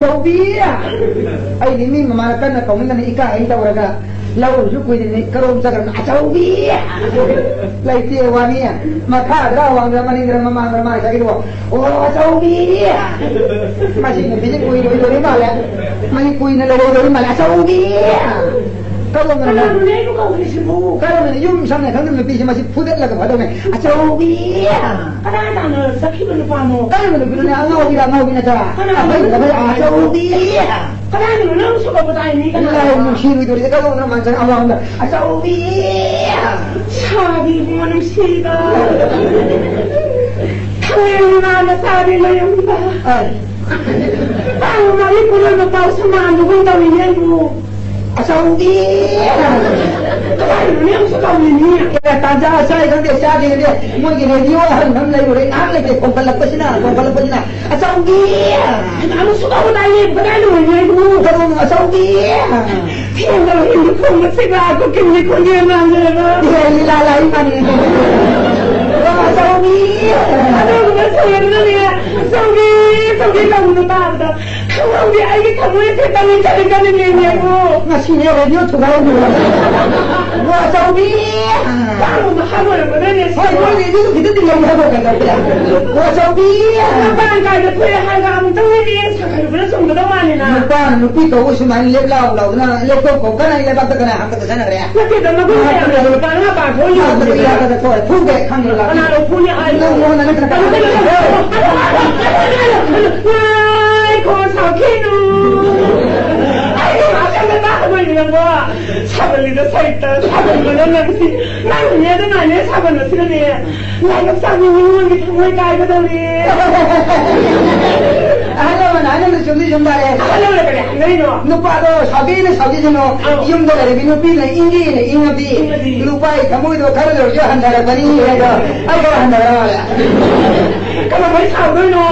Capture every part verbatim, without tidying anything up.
"ꯑꯆꯧꯕꯤ!" ꯑꯩꯗꯤ ꯃꯤ ꯃꯃꯥꯡꯗ ꯀꯟꯅ ꯀꯧꯅꯤꯡꯗꯅ ꯏꯀꯥꯏ ꯍꯦꯛ ꯇꯧꯔꯒ, ꯂꯧꯔꯨꯁꯨ ꯀꯨꯏꯗ꯭ꯔꯤꯉꯩ ꯀꯔꯣꯝ ꯆꯠꯈ꯭ꯔꯕꯅꯣ? "ꯑꯆꯧꯕꯤ!" ꯂꯩꯇꯦ ꯋꯥꯅꯤ꯫ ꯃꯈꯥꯗ, ꯑꯋꯥꯡꯗ, ꯃꯅꯤꯡꯗ, ꯃꯃꯥꯡꯗ ꯃꯥꯅ ꯆꯠꯈꯤꯗꯨꯕꯣ? "ꯑꯣ, ꯑꯆꯧꯕꯤ!" ꯃꯁꯤ ꯅꯨꯄꯤꯁꯦ ꯀꯨꯏꯔꯣꯏꯗꯧꯔꯤ ꯃꯥꯜꯂꯦ꯫ ꯃꯁꯤ ꯀꯨꯏꯅ ꯂꯩꯔꯣꯏꯗꯧꯔꯤ ꯃꯥꯜꯂꯦ꯫ "ꯑꯆꯧꯕꯤ!" ꯀꯔꯣꯝꯗꯅꯣ? ꯀꯅꯥꯅꯣꯅꯦ ꯑꯩꯕꯨ ꯀꯧꯔꯤꯁꯤꯕꯨ? ꯀꯔꯣꯝꯗꯅꯣ? ꯌꯨꯝ ꯁꯝꯅ ꯈꯪꯗꯕ ꯅꯨꯄꯤꯁꯦ ꯃꯁꯤ ꯐꯨꯗꯠꯂꯒ ꯐꯗꯧꯅꯦ꯫ "ꯑꯆꯧꯕꯤ!" ꯀꯅꯥ ꯀꯅꯥꯅꯣ ꯆꯠꯈꯤꯕ ꯅꯨꯄꯥꯅꯣ? ꯀꯔꯝꯕ ꯅꯨꯄꯤꯅꯣꯅꯦ? ꯑꯉꯥꯎꯕꯤꯔ ꯑꯉꯥꯎꯕꯤ ꯅꯠꯇ꯭ꯔꯥ? ꯀꯅꯥꯅꯣ? ꯑꯐꯩ ꯑꯐꯩ ꯑꯆꯧꯕꯤ! ꯀꯗꯥꯏꯗꯅꯣ ꯅꯪ ꯁꯨꯕꯕꯨ ꯇꯥꯏ ꯃꯤ ꯀꯅꯥ? ꯂꯥꯏ ꯅꯨꯡꯁꯤꯔꯣꯏꯗꯧꯔꯤꯁꯦ ꯀꯔꯝꯕꯅꯣ ꯃꯥꯟꯁꯪ ꯑꯋꯥꯡꯗ ꯑꯆꯧꯕꯤ! ꯁꯥꯕꯤ ꯏꯕꯨꯡꯉꯣ ꯅꯨꯡꯁꯤꯕ꯫ ꯊꯥꯡꯂꯦꯟ ꯏꯃꯥ ꯃꯆꯥꯗꯤ ꯂꯩꯔꯝꯕ꯫ ꯑꯥ꯫ ꯇꯥꯡ ꯃꯔꯤ ꯄꯨꯔꯣꯏꯕ ꯄꯥꯎ ꯁꯃꯥꯟꯗꯨꯒꯨꯝ ꯇꯧꯏꯅꯦ ꯑꯩꯕꯨ꯫ ꯑꯆꯧꯕꯤ! ꯀꯗꯥꯏꯗꯅꯣꯅꯦ ꯑꯃꯨꯛꯁꯨ ꯀꯧꯔꯤꯅꯤ? ꯑꯦ, ꯇꯥꯟꯖꯥ ꯆꯥꯏ ꯈꯪꯗꯦ, ꯆꯥꯗꯦ ꯈꯪꯗꯦ, ꯃꯣꯏꯒꯤ ꯔꯦꯗꯤꯑꯣ ꯑꯍꯟꯕ ꯑꯃ ꯂꯩꯔꯨꯔꯦ, ꯉꯥꯏꯍꯥꯛ ꯂꯩꯇꯦ, ꯈꯣꯡꯒꯠꯂꯛꯄꯁꯤꯅ, ꯈꯣꯡꯒꯠꯂꯛꯄꯁꯤꯅ, "ꯑꯆꯧꯕꯤ!" ꯑꯃꯨꯛꯁꯨ ꯀꯧꯕ ꯇꯥꯏꯌꯦ, ꯀꯗꯥꯏꯗꯅꯣꯅꯦ ꯑꯩꯕꯨ? ꯀꯗꯣꯝꯅꯣ ꯑꯆꯧꯕꯤ? ꯊꯦꯡꯅꯕ ꯏꯟꯗ ꯈꯣꯡꯕ ꯁꯤꯒ ꯀꯨꯀꯤꯜꯒꯤ ꯈꯣꯟꯖꯦꯜ ꯃꯥꯟꯅꯔꯕ꯫ ꯑꯦ, ꯂꯤꯂꯥ ꯂꯥꯛꯏ ꯃꯥꯅꯤ꯫ ꯑꯣ, ꯑꯆꯧꯕꯤ! ꯑꯗꯨꯒꯨꯝꯕ ꯁꯣꯏꯗꯅꯅꯦ, "ꯑꯆꯧꯕꯤ, ꯑꯆꯧꯕꯤ" ꯀꯧꯕꯗꯣ ꯇꯥꯕꯗ ꯈꯪꯍꯧꯗꯦ, ꯑꯩꯒꯤ ꯊꯃꯣꯏꯁꯦ ꯀꯔꯤ ꯀꯔꯤ ꯀꯔꯤ ꯂꯦꯡꯉꯦꯕꯨ꯫ ꯉꯁꯤꯅꯦ ꯔꯦꯗꯤꯑꯣ ꯊꯨꯒꯥꯏꯔꯝꯃꯤꯕ꯫ "ꯑꯣ, ꯑꯆꯧꯕꯤ!" ꯄꯥꯎ ꯑꯃ ꯍꯥꯏꯔꯨꯔꯕꯅꯅꯦ, ꯍꯣꯏ, ꯍꯣꯏ, ꯔꯦꯗꯤꯑꯣꯗꯨ ꯈꯤꯇꯪꯗꯤ ꯂꯧꯒꯦ ꯍꯥꯏꯕ ꯀꯩꯗꯧꯕꯗ? "ꯑꯣ, ꯑꯆꯧꯕꯤ!" ꯃꯄꯥꯟ ꯀꯥꯏꯗ ꯊꯣꯛꯑꯦ ꯍꯥꯏꯔꯒ ꯑꯃꯨꯛꯇꯪ ꯃꯤꯠꯌꯦꯡ ꯁꯥꯒꯠꯂꯨꯕꯅ ꯆꯨꯝꯒꯗꯧ ꯃꯥꯜꯂꯤꯅ꯫ ꯅꯨꯄꯥꯅ ꯅꯨꯄꯤ ꯀꯧꯕ ꯁꯨꯃꯥꯏꯅ ꯂꯦꯞ ꯂꯥꯎ ꯂꯥꯎꯗꯅ ꯂꯦꯞꯊꯣꯛ ꯀꯧ ꯀꯅꯥ ꯂꯩꯕꯥꯛꯇ ꯀꯅꯥ ꯍꯥꯞꯀꯗ ꯆꯠꯅꯈ꯭ꯔꯦ? ꯅꯠꯇꯦꯗ, ꯃꯒꯨꯟ ꯀꯌꯥ ꯂꯩꯕ ꯅꯨꯄꯥꯅ ꯃꯄꯥꯟ ꯊꯣꯛꯑ ꯌꯦꯡꯉꯨꯕꯗ ꯐꯨꯒꯦ, ꯈꯪꯗꯦ, ꯂꯥꯛꯑꯣ꯫ ꯀꯅꯥꯅꯣ ꯐꯨꯅꯤ ꯍꯥꯏꯅꯣ? ꯅꯪ ꯅꯉꯣꯟꯗ ꯅꯠꯇꯅ ꯀꯅꯥ ꯉꯥꯏꯈꯣ, ꯁꯥꯎꯈꯤꯅꯨ꯫ ꯑꯩꯗꯤ ꯉꯥꯏꯍꯥꯛꯇꯪꯗ ꯇꯥꯛꯀꯗꯣꯏꯅꯤ ꯅꯪꯕꯣ꯫ ꯁꯥꯎꯒꯜꯂꯤꯗꯣ ꯁꯩꯇ, ꯁꯥꯎꯒꯟꯕꯗꯣ ꯅꯪꯗꯤ꯫ ꯅꯪꯅꯅꯦ ꯑꯗꯨꯃꯥꯏꯅ ꯁꯥꯎꯒꯟꯕꯁꯤꯅꯅꯦ, ꯂꯥꯏꯕꯛ ꯆꯥꯕꯤ ꯃꯤꯉꯣꯟꯒꯤ ꯊꯃꯣꯏ ꯀꯥꯏꯒꯗꯧꯔꯤ꯫ ꯑꯍꯜ ꯂꯃꯟ ꯍꯥꯏꯅꯕꯗ ꯆꯨꯝꯗꯤ ꯆꯨꯝ ꯇꯥꯔꯦ꯫ ꯑꯍꯜ ꯂꯃꯟꯅ ꯀꯔꯤ ꯍꯥꯏꯅꯔꯤꯅꯣ? ꯅꯨꯄꯥꯗꯣ ꯁꯥꯎꯕꯤꯅ ꯁꯥꯎꯕꯤꯁꯅꯨ꯫ ꯑꯧ꯫ ꯌꯨꯝꯗ ꯂꯩꯔꯕꯤ ꯅꯨꯄꯤꯅ ꯏꯪꯒꯦꯅ ꯏꯪꯉꯗꯤ, ꯏꯪꯉꯗꯤ꯫ ꯅꯨꯄꯥꯒꯤ ꯊꯃꯣꯏꯗꯣ ꯈꯔꯗ ꯑꯣꯏꯔꯁꯨ ꯍꯟꯊꯔꯛꯀꯅꯤ ꯍꯥꯏꯗꯣ ꯑꯩ ꯈꯔ ꯍꯟꯊꯔ ꯃꯥꯜꯂꯦ꯫ ꯀꯃꯥꯏꯅ ꯁꯥꯎꯗꯣꯏꯅꯣ?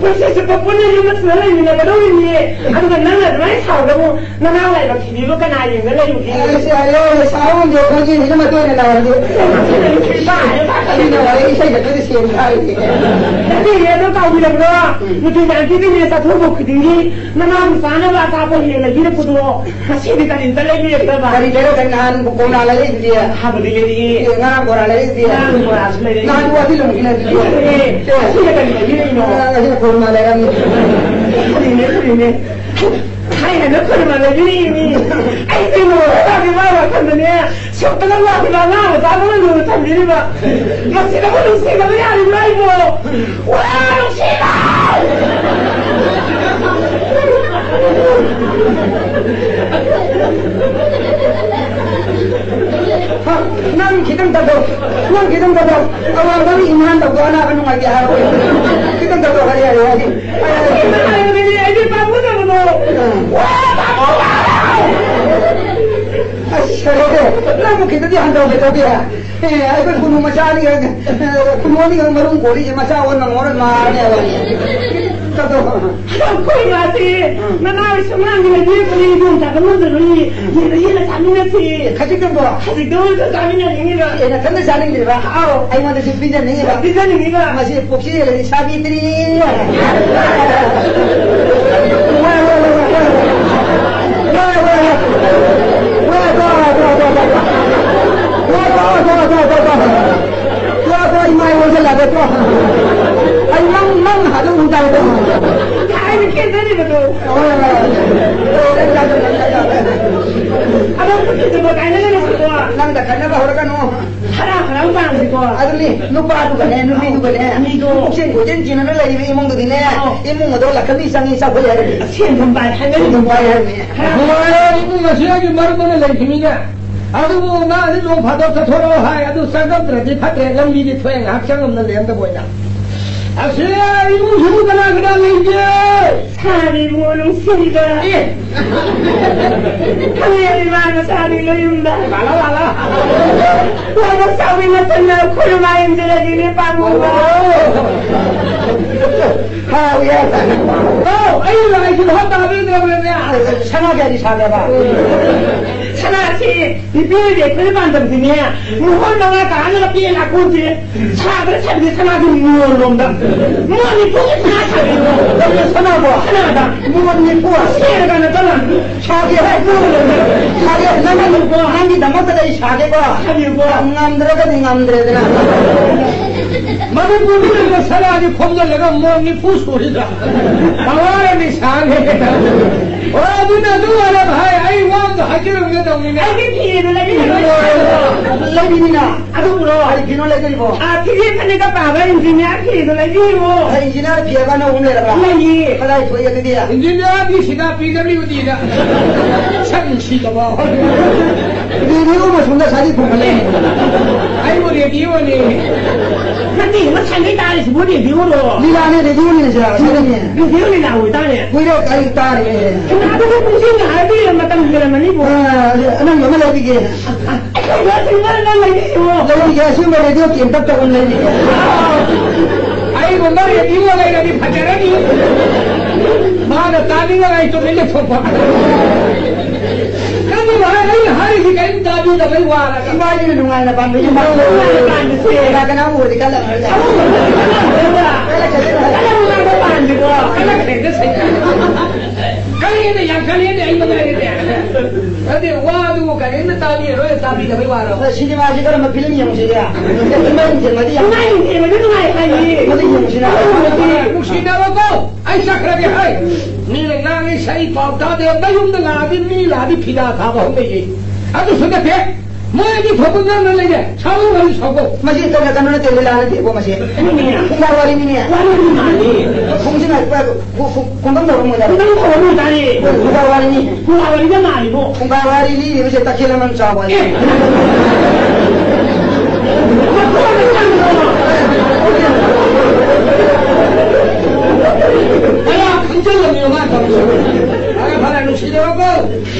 ꯄꯨꯟꯁꯤ ꯆꯨꯞꯄ ꯄꯨꯟꯅ ꯌꯨꯝ ꯑꯁꯤꯗ ꯂꯩꯃꯤꯟꯅꯒꯗꯧꯔꯤꯅꯤ꯫ ꯑꯗꯨꯒ ꯅꯪꯅ ꯑꯗꯨꯃꯥꯏꯅ ꯁꯥꯎꯔꯒ ꯑꯃꯨꯛ ꯅꯅꯥꯎ ꯂꯥꯏꯕꯛ ꯊꯤꯕꯤꯕꯨ ꯀꯅꯥ ꯌꯦꯡꯗ ꯂꯩꯔꯨꯒꯦ? ꯑꯩꯁꯦ ꯍꯥꯏꯔꯦ, ꯁꯥꯎ ꯉꯝꯗꯦ, ꯈꯣꯟꯖꯦꯜꯁꯤꯅ ꯃꯇꯣꯏꯅ ꯂꯥꯎꯔꯗꯤ꯫ ꯁꯤꯅ ꯋꯥꯔꯤ ꯏꯁꯩ ꯁꯛꯄꯗꯤ ꯌꯦꯟ ꯆꯥꯔꯤꯅꯦ꯫ ꯅꯠꯇꯦ, ꯑꯗꯣ ꯀꯥꯎꯕꯤꯔꯕ꯭ꯔꯣ? ꯎꯝ꯫ ꯅꯨꯡꯇꯤ ꯅꯨꯡꯇꯤꯒꯤꯅꯦ ꯆꯠꯊꯣꯛꯄ ꯈꯨꯗꯤꯡꯒꯤ ꯅꯅꯥꯎ ꯅꯨꯄꯥꯅꯕ ꯑꯆꯥꯄꯣꯠ ꯍꯦꯛ ꯂꯩꯕꯤꯔꯛꯄꯗꯣ ꯉꯁꯤꯗꯤ ꯀꯔꯤꯝꯇ ꯂꯩꯕꯤꯔꯛꯇꯕ? ꯀꯔꯤ ꯂꯩꯔꯛꯀꯅꯤ? ꯅꯍꯥꯟ ꯀꯣꯝꯂꯥ ꯂꯩꯔꯛꯏꯗꯨꯗꯤ꯫ ꯑꯍꯥꯟꯕꯗꯤ ꯂꯩꯔꯛꯏ꯫ ꯑꯦ, ꯉꯔꯥꯡ ꯕꯣꯔꯥ ꯂꯩꯔꯛꯏꯗꯨꯗꯤ꯫ ꯉꯔꯥꯡ ꯕꯣꯔꯥꯁꯨ ꯂꯩꯔꯛꯏ꯫ ꯅꯍꯥꯟ ꯋꯥꯇꯤ ꯂꯣꯝꯈꯤꯅ ꯑꯗꯨꯗꯤ꯫ ꯑꯦ, ꯑꯦ꯫ ꯉꯁꯤꯅ ꯀꯔꯤ ꯂꯩꯕꯤꯔꯛꯏꯅꯣ? ꯑ, ꯉꯁꯤꯅ ꯀꯣꯝꯂꯥ ꯂꯩꯔꯛꯑꯝꯃꯤ꯫ ꯐꯔꯤꯅꯦ, ꯐꯔꯤꯅꯦ꯫ ꯊꯥꯏꯅ ꯈꯨꯔꯨꯝꯕ ꯂꯩꯕꯤꯔꯤꯅꯤ꯫ ꯑꯩꯗꯤ ꯂꯣꯏꯔꯦ, ꯃꯥꯒꯤ ꯃꯥ ꯋꯥꯈꯜꯗꯅꯦ, ꯁꯨꯝꯇꯅ ꯂꯥꯛꯈꯤꯕ ꯑꯉꯥꯡ ꯃꯆꯥꯗꯧꯅ ꯂꯨꯅ ꯊꯝꯕꯤꯔꯤꯕ꯫ ꯃꯁꯤꯗꯕꯨ ꯅꯨꯡꯁꯤꯗꯕ ꯌꯥꯔꯤꯕ꯭ꯔꯥ ꯑꯩꯕꯨ? ꯋꯥ, ꯅꯨꯡꯁꯤꯕ! ꯍ, ꯅꯪ ꯈꯤꯇꯪ ꯇꯞꯄꯣ, ꯅꯪ ꯈꯤꯇꯪ ꯇꯞꯄꯣ꯫ ꯑꯋꯥꯡꯕ ꯃꯤ ꯏꯝꯐꯥꯜ ꯇꯧꯗꯣ ꯑꯅꯥꯕ ꯅꯨꯡꯉꯥꯏꯇꯦ ꯍꯥꯏꯔꯣ꯫ ꯈꯤꯇꯪ ꯇꯞꯄꯣ, ꯍꯥꯏꯔꯦ, ꯌꯥꯔꯦ, ꯌꯥꯔꯦ꯫ ꯑꯩꯅ ꯍꯥꯏꯕꯗꯤ ꯑꯩꯗꯤ ꯄꯥꯝꯃꯨꯗꯕꯗꯣ꯫ ꯎꯝ꯫ ꯋꯥ, ꯄꯥꯝꯃꯨꯕ! ꯑꯁ, ꯀꯩꯅꯣꯗꯣ, ꯅꯪꯕꯨ ꯈꯤꯇꯪꯗꯤ ꯍꯟꯊꯧ ꯀꯩꯗꯧꯒꯦ? ꯑꯦ, ꯑꯩꯈꯣꯏ ꯈꯨꯅꯨ ꯃꯆꯥ ꯑꯅꯤꯈꯛ, ꯈꯨꯅꯨ ꯑꯅꯤꯈꯛ ꯃꯔꯨꯝ ꯀꯣꯜꯂꯤꯁꯦ ꯃꯆꯥ ꯑꯣꯟꯕ ꯉꯝꯃꯔꯣꯏ ꯃꯥꯅꯦ ꯍꯥꯏꯕ꯫ ꯀꯗꯧ? ꯑꯩꯈꯣꯏ ꯃꯥꯗꯤ ꯎꯝ꯫ ꯃꯅꯥꯎ ꯁꯨꯃꯥꯡꯒꯤ ꯂꯩꯕꯤꯔꯛꯄꯅꯤ, ꯏꯗꯣꯝꯆꯥꯒ ꯃꯨꯟꯗꯔꯨꯏ꯫ ꯎꯝ꯫ ꯌꯦꯟꯅ ꯌꯦꯟꯅ ꯆꯥꯃꯤꯟꯅꯁꯤ꯫ ꯈꯖꯤꯛꯇꯪꯗꯣ? ꯈꯖꯤꯛꯇꯪ ꯑꯣꯏꯔꯁꯨ ꯆꯥꯃꯤꯟꯅꯅꯤꯡꯉꯤꯕ꯫ ꯑꯦ, ꯅꯊꯟꯗ ꯆꯥꯅꯤꯡꯗ꯭ꯔꯤꯕ? ꯑꯥꯎ꯫ ꯑꯩꯉꯣꯟꯗꯁꯨ ꯄꯤꯖꯅꯤꯡꯉꯤꯕ? ꯄꯤꯖꯅꯤꯡꯉꯤꯕ꯫ ꯃꯁꯤ ꯄꯨꯛꯆꯦꯜ ꯍꯥꯏꯗꯤ ꯁꯥꯕꯤꯗ꯭ꯔꯤ꯫ ꯋꯥ, ꯋꯥ, ꯋꯥ, ꯋꯥ, ꯋꯥ꯫ ꯋꯥ, ꯋꯥ, ꯋꯥ, ꯋꯥ, ꯋꯥ, ꯋꯥ꯫ ꯋꯥ, ꯋꯥ, ꯋꯥ, ꯋꯥ, ꯋꯥ, ꯋꯥ꯫ ꯋꯥ, ꯋꯥ, ꯏꯃꯥ ꯑꯣꯟꯁꯤꯜꯂꯛꯑꯒꯦ ꯇꯣ꯫ ꯑꯩ ꯅꯪ, ꯅꯪ ꯍꯥꯟꯅ ꯎ ꯇꯥꯔꯦ ꯇꯣ꯫ ꯊꯥꯏꯅ ꯀꯦꯟꯖꯔꯤꯕꯗꯣ꯫ ꯍꯣꯏ, ꯍꯣꯏ, ꯍꯣꯏ꯫ ꯑꯗꯣ ꯈꯨꯠꯀꯤꯗꯨꯕꯨ ꯀꯥꯏꯅ ꯂꯩꯔꯁꯤꯀꯣ꯫ ꯅꯪꯗ ꯈꯠꯅꯕ ꯍꯧꯔꯛꯀꯅꯨ꯫ ꯍꯔꯥꯎ ꯍꯔꯥꯎ ꯄꯥꯝꯁꯤꯀꯣ꯫ ꯑꯗꯨꯅꯤ, ꯅꯨꯄꯥꯗꯨꯒꯅꯦ, ꯅꯨꯄꯤꯗꯨꯒꯅꯦ꯫ ꯃꯤꯗꯣ꯫ ꯄꯨꯛꯆꯦꯟ ꯀꯣꯏꯆꯦꯟ ꯆꯦꯟꯅꯅ ꯂꯩꯔꯤꯕ ꯏꯃꯨꯡꯗꯨꯗꯤꯅꯦ꯫ ꯑꯧ꯫ ꯏꯃꯨꯡ ꯑꯗꯣ ꯂꯥꯛꯀꯅꯤ ꯆꯪꯉꯤ ꯆꯥꯎꯈꯠꯂꯦ ꯍꯥꯏꯔꯒꯗꯤ꯫ ꯁꯦꯟ ꯊꯨꯝ ꯄꯥꯏ ꯍꯥꯏꯅꯔꯤꯕ꯫ ꯁꯦꯟ ꯊꯨꯝ ꯄꯥꯏ ꯍꯥꯏꯔꯝꯃꯤ꯫ ꯍꯔꯥꯎ꯫ ꯅꯨꯡꯉꯥꯏꯔꯦ, ꯏꯃꯨꯡ ꯑꯁꯤꯒꯤ ꯃꯔꯨꯞ ꯑꯃ ꯂꯩꯈꯤꯕꯅꯤꯅꯦ꯫ ꯑꯗꯨꯕꯨ ꯃꯥꯗꯤ ꯅꯣꯡ ꯐꯥꯗꯣꯛ ꯆꯠꯊꯣꯔꯛꯑꯣ ꯍꯥꯏ꯫ ꯑꯗꯨ ꯆꯪꯉꯝꯗ꯭ꯔꯗꯤ ꯐꯠꯇ꯭ꯔꯦ, ꯂꯝꯕꯤꯗꯤ ꯊꯣꯛꯑꯦ, ꯉꯥꯏꯍꯥꯛ ꯆꯪꯉꯝꯅ ꯂꯩꯔꯝꯗꯕ ꯑꯣꯏꯅ꯫ ꯑꯁꯤ ꯏꯃꯨꯡꯁꯤꯕꯨ ꯀꯅꯥ ꯀꯅꯥ ꯂꯩꯒꯦ? ꯁꯥꯔꯤꯕꯨ ꯅꯨꯡꯁꯤꯕ꯫ ꯑꯦ꯫ ꯈꯪꯉꯦ, ꯏꯃꯥ ꯃꯆꯥꯗꯤ ꯂꯣꯏ ꯌꯨꯝꯗ꯫ ꯂꯥꯛꯂꯣ, ꯂꯥꯛꯂꯣ꯫ ꯂꯥꯏꯕꯛ ꯆꯥꯎꯕꯤ ꯃꯇꯝꯗ ꯈꯨꯔꯨꯝ ꯏꯟꯖꯔꯒꯦꯅꯦ, ꯄꯥꯝꯃꯨꯕ꯫ ꯑꯣ꯫ ꯍꯥꯎ, ꯌꯥ꯫ ꯑꯣ, ꯑꯩ ꯂꯥꯏꯁꯤꯗ ꯍꯞꯇꯥ ꯑꯃ ꯂꯩꯗ꯭ꯔꯕꯅꯦ꯫ ꯁꯅꯥ ꯀꯌꯥꯗꯤ ꯁꯥꯒ꯭ꯔꯕ? ꯁꯅꯥꯁꯤ ꯅꯨꯄꯤ ꯑꯣꯏꯕꯤ ꯑꯩꯈꯣꯏꯅ ꯄꯥꯟꯗꯝꯁꯤꯅꯦ꯫ ꯃꯣꯍꯣꯔ ꯃꯉꯥ ꯇꯔꯥꯅꯒ ꯄꯤꯔ ꯂꯥꯛꯄ ꯍꯧꯖꯤꯛ ꯁꯥꯕꯗ ꯁꯥꯕꯗꯤ ꯁꯅꯥꯁꯤ ꯃꯣꯟ ꯂꯣꯝꯗ꯫ ꯃꯣꯟ ꯅꯤꯐꯨꯒꯤ ꯁꯅꯥ ꯁꯥꯕꯤꯔꯣ꯫ ꯀꯩꯅꯣ ꯁꯅꯥꯕꯣ? ꯁꯅꯥꯗ꯫ ꯃꯣꯟ ꯅꯤꯐꯨ꯫ ꯁꯦꯔꯒ ꯅꯠꯇꯅ꯫ ꯁꯥꯒꯦ ꯍꯥꯏ꯫ ꯃꯣꯟ ꯂꯣꯝꯗ꯫ ꯁꯥꯒꯦ꯫ ꯅꯪꯒꯤ, ꯁꯥꯕꯤꯔꯣ꯫ ꯅꯪꯒꯤꯗꯃꯛꯇꯗꯤ ꯑꯩ ꯁꯥꯒꯦꯀꯣ꯫ ꯁꯥꯕꯤꯔꯣ꯫ ꯉꯝꯗ꯭ꯔꯒꯗꯤ ꯉꯝꯗ꯭ꯔꯦꯗꯅ꯫ ꯃꯅꯤꯄꯨꯔꯗ ꯂꯩꯕ ꯁꯅꯥꯁꯤ ꯈꯣꯝꯖꯤꯜꯂꯒ ꯃꯣꯟ ꯅꯤꯐꯨ ꯁꯨꯔꯤꯗ꯫ ꯄꯋꯥꯔ ꯑꯅꯤ ꯁꯥꯡꯉꯦ꯫ ꯑꯣ, ꯑꯗꯨꯅ ꯑꯗꯨ ꯑꯣꯏꯔꯕ ꯍꯥꯏ, ꯑꯩ ꯋꯥ ꯑꯝꯇ ꯍꯥꯏꯖꯔꯝꯒꯦ ꯇꯧꯅꯤꯅꯦ꯫ ꯑꯩꯒꯤ ꯐꯤꯗꯨ ꯂꯩꯕꯤꯔꯣ꯫ ꯂꯩꯕꯤꯅꯤꯅ꯫ ꯑꯗꯨ ꯄꯨꯔꯛꯑꯣ꯫ ꯑꯩ ꯐꯤꯅꯣ ꯂꯩꯗꯣꯏꯔꯤꯕꯣ? ꯑꯥ, ꯐꯤꯖꯦꯠ ꯐꯅꯦꯛꯀ ꯄꯥꯕ ꯏꯟꯖꯤꯅꯤꯌꯥꯔ ꯐꯤꯗꯨ ꯂꯩꯕꯤꯔꯣ꯫ ꯑꯩ ꯏꯟꯖꯤꯅꯤꯌꯥꯔ ꯐꯤ ꯑꯃ ꯑꯅꯧꯕ ꯑꯃ ꯂꯩꯔꯕ꯭ꯔꯥ? ꯂꯩꯌꯦ꯫ ꯀꯗꯥꯏ ꯊꯣꯛꯏ ꯑꯗꯨꯗꯤ? ꯏꯟꯖꯤꯅꯤꯌꯥꯔ ꯐꯤ ꯁꯤꯗ ꯄꯤ ꯗꯕ꯭ꯂꯤꯎ ꯗꯤꯗ꯫ ꯁꯛ ꯅꯨꯡꯁꯤꯗꯕ꯫ ꯔꯦꯗꯤꯑꯣ ꯃꯁꯨꯝꯗ ꯁꯥꯔꯤ ꯈꯨꯝꯕ ꯂꯩ꯫ ꯑꯩꯕꯨ ꯔꯦꯗꯤꯑꯣꯅꯤ꯫ ꯅꯠꯇꯦ, ꯉꯁꯥꯏꯗꯩ ꯇꯥꯔꯤꯁꯤꯕꯨ ꯔꯦꯗꯤꯑꯣꯔꯣ? ꯂꯤꯂꯥꯅꯦ, ꯔꯦꯗꯤꯑꯣꯅꯤꯅꯦ ꯁꯤꯗ, ꯁꯤꯗꯅꯦ꯫ ꯔꯦꯗꯤꯑꯣ ꯂꯤꯂꯥ ꯑꯣꯏꯇꯥꯔꯦ꯫ ꯀꯨꯏꯔꯦ ꯑꯩ ꯇꯥꯔꯤꯅꯦ꯫ ꯀꯅꯥꯗꯕꯨ ꯄꯨꯡꯁꯤꯡꯅ ꯍꯥꯏꯕꯤꯔ ꯃꯇꯝ ꯍꯦꯜꯂꯝꯃꯅꯤꯕꯣ꯫ ꯑꯥ, ꯑꯅꯧꯕ ꯑꯃ ꯂꯩꯕꯤꯒꯦ꯫ ꯑꯩꯈꯣꯏ ꯁꯤꯡꯒꯔ ꯅꯪ ꯂꯩꯕꯤꯌꯣ꯫ ꯂꯩꯕꯤꯒꯦ, ꯑꯁꯤꯒꯨꯝꯕ ꯔꯦꯗꯤꯑꯣ ꯀꯦꯝꯇꯞꯇ ꯑꯗꯨꯝ ꯂꯩꯕꯤꯒꯦ꯫ ꯑꯩꯒꯨꯝꯕ ꯔꯦꯗꯤꯑꯣ ꯂꯩꯔꯗꯤ ꯐꯖꯔꯅꯤ꯫ ꯃꯥꯅ ꯇꯥꯅꯤꯡꯉꯒ ꯑꯩ ꯇꯨꯃꯤꯟ ꯂꯩꯊꯣꯛꯄ꯫ ꯅꯪꯒꯤ ꯋꯥꯍꯩ ꯑꯩꯅ ꯍꯥꯏꯔꯤꯁꯤ ꯀꯔꯤꯝ ꯇꯥꯕꯤꯗꯕꯩ ꯋꯥꯔꯒ꯫ ꯏꯕꯥꯅꯤꯅ ꯅꯨꯡꯉꯥꯏꯅ ꯄꯥꯟꯕ ꯌꯨꯝ꯫ ꯅꯨꯡꯉꯥꯏꯅ ꯄꯥꯟꯕꯁꯦ꯫ ꯀꯅꯥ ꯀꯅꯥ ꯎꯔꯗꯤ ꯀꯜꯂꯛꯑꯔꯣꯏꯗ꯫ ꯀꯜꯂꯛꯑꯔꯣꯏꯗ꯫ ꯀꯜꯂꯛꯀꯅꯤ꯫ ꯀꯜꯂꯛꯑꯔꯣꯏꯗ ꯄꯥꯟꯕꯗꯣ꯫ ꯀꯜꯂꯛꯀꯅꯤꯗ ꯁꯩꯇꯥ꯫ ꯀꯜꯂꯛꯑꯦꯅꯦ, ꯌꯥꯝ ꯀꯜꯂꯛꯑꯦꯅꯦ, ꯑꯩ ꯃꯉꯥꯏꯔꯦꯅꯦ꯫ ꯑꯗꯨꯗꯤ ꯋꯥꯗꯨꯕꯨ ꯀꯔꯤꯝꯇ ꯇꯥꯕꯤꯔꯔꯣꯏ, ꯇꯥꯕꯤꯗꯕꯩ ꯋꯥꯔꯣ? ꯑ, ꯁꯤꯅꯦꯃꯥꯁꯤ ꯀꯔꯝꯕ ꯐꯤꯂꯝ ꯌꯦꯡꯉꯨꯁꯤꯒꯦ? ꯐꯤꯂꯝ ꯌꯦꯡꯁꯦ, ꯃꯗꯤ ꯌꯥꯝ ꯅꯨꯡꯉꯥꯏ, ꯌꯦꯡꯁꯦ, ꯃꯗꯤ ꯅꯨꯡꯉꯥꯏ ꯍꯥꯏꯌꯦ꯫ ꯃꯗꯤ ꯌꯦꯡꯉꯨꯁꯤꯅ꯫ ꯅꯨꯡꯁꯤꯅꯔꯣꯀꯣ, ꯑꯩ ꯆꯠꯈ꯭ꯔꯒꯦ ꯍꯥꯏ꯫ ꯃꯤꯅ ꯉꯥꯡꯉꯤ, ꯁꯛꯏ, ꯄꯥꯎ ꯇꯥꯗꯦ꯫ ꯃꯌꯨꯝꯗ ꯂꯥꯛꯑꯗꯤ ꯃꯤ ꯂꯥꯛꯑꯗꯤ ꯐꯤꯗꯥ ꯊꯥꯕ ꯍꯧꯅꯩꯌꯦ꯫ ꯑꯗꯨꯁꯨ ꯅꯠꯇꯦ, ꯃꯣꯏ ꯑꯅꯤ ꯊꯣꯛꯄ ꯉꯥꯡꯅ ꯂꯩꯔꯦ꯫ ꯁꯥꯎꯔꯨ ꯍꯥꯏꯔꯁꯨ ꯁꯥꯎꯀꯣ꯫ ꯃꯁꯤ ꯇꯧꯅ ꯀꯩꯅꯣ ꯅꯠꯇꯦ, ꯂꯤꯂꯥ ꯅꯠꯇꯦꯀꯣ ꯃꯁꯤ꯫ ꯃꯤꯅꯦ꯫ ꯐꯨꯡꯒꯥ ꯋꯥꯔꯤꯅꯤꯅꯦ꯫ ꯋꯥꯔꯤ ꯃꯥꯜꯂꯤ꯫ ꯈꯣꯡꯁꯤꯅ ꯈꯨ-, ꯈꯨ-, ꯈꯣꯡꯗꯝ ꯇꯧꯔꯝꯃꯣꯏꯗ꯫ ꯈꯣꯡꯗꯝ ꯇꯧꯔꯝꯃꯣꯏ ꯇꯥꯔꯦ꯫ ꯐꯨꯡꯒꯥ ꯋꯥꯔꯤꯅꯤ꯫ ꯐꯨꯡꯒꯥ ꯋꯥꯔꯤꯗ ꯃꯥꯜꯂꯤꯕꯣ꯫ ꯐꯨꯡꯒꯥ ꯋꯥꯔꯤ ꯂꯤꯔꯤꯕꯁꯦ ꯇꯈꯦꯜ ꯂꯃꯟ ꯆꯥꯎꯕ ꯍꯥꯏꯁꯦ꯫ ꯑꯦ꯫ ꯀꯌꯥ ꯈꯪꯖꯜꯂꯝꯃꯤꯅꯣ ꯃꯥ ꯇꯧꯔꯤꯁꯦ? ꯐꯔꯦ, ꯐꯔꯦ, ꯅꯨꯡꯁꯤꯅꯔꯣꯀꯣ꯫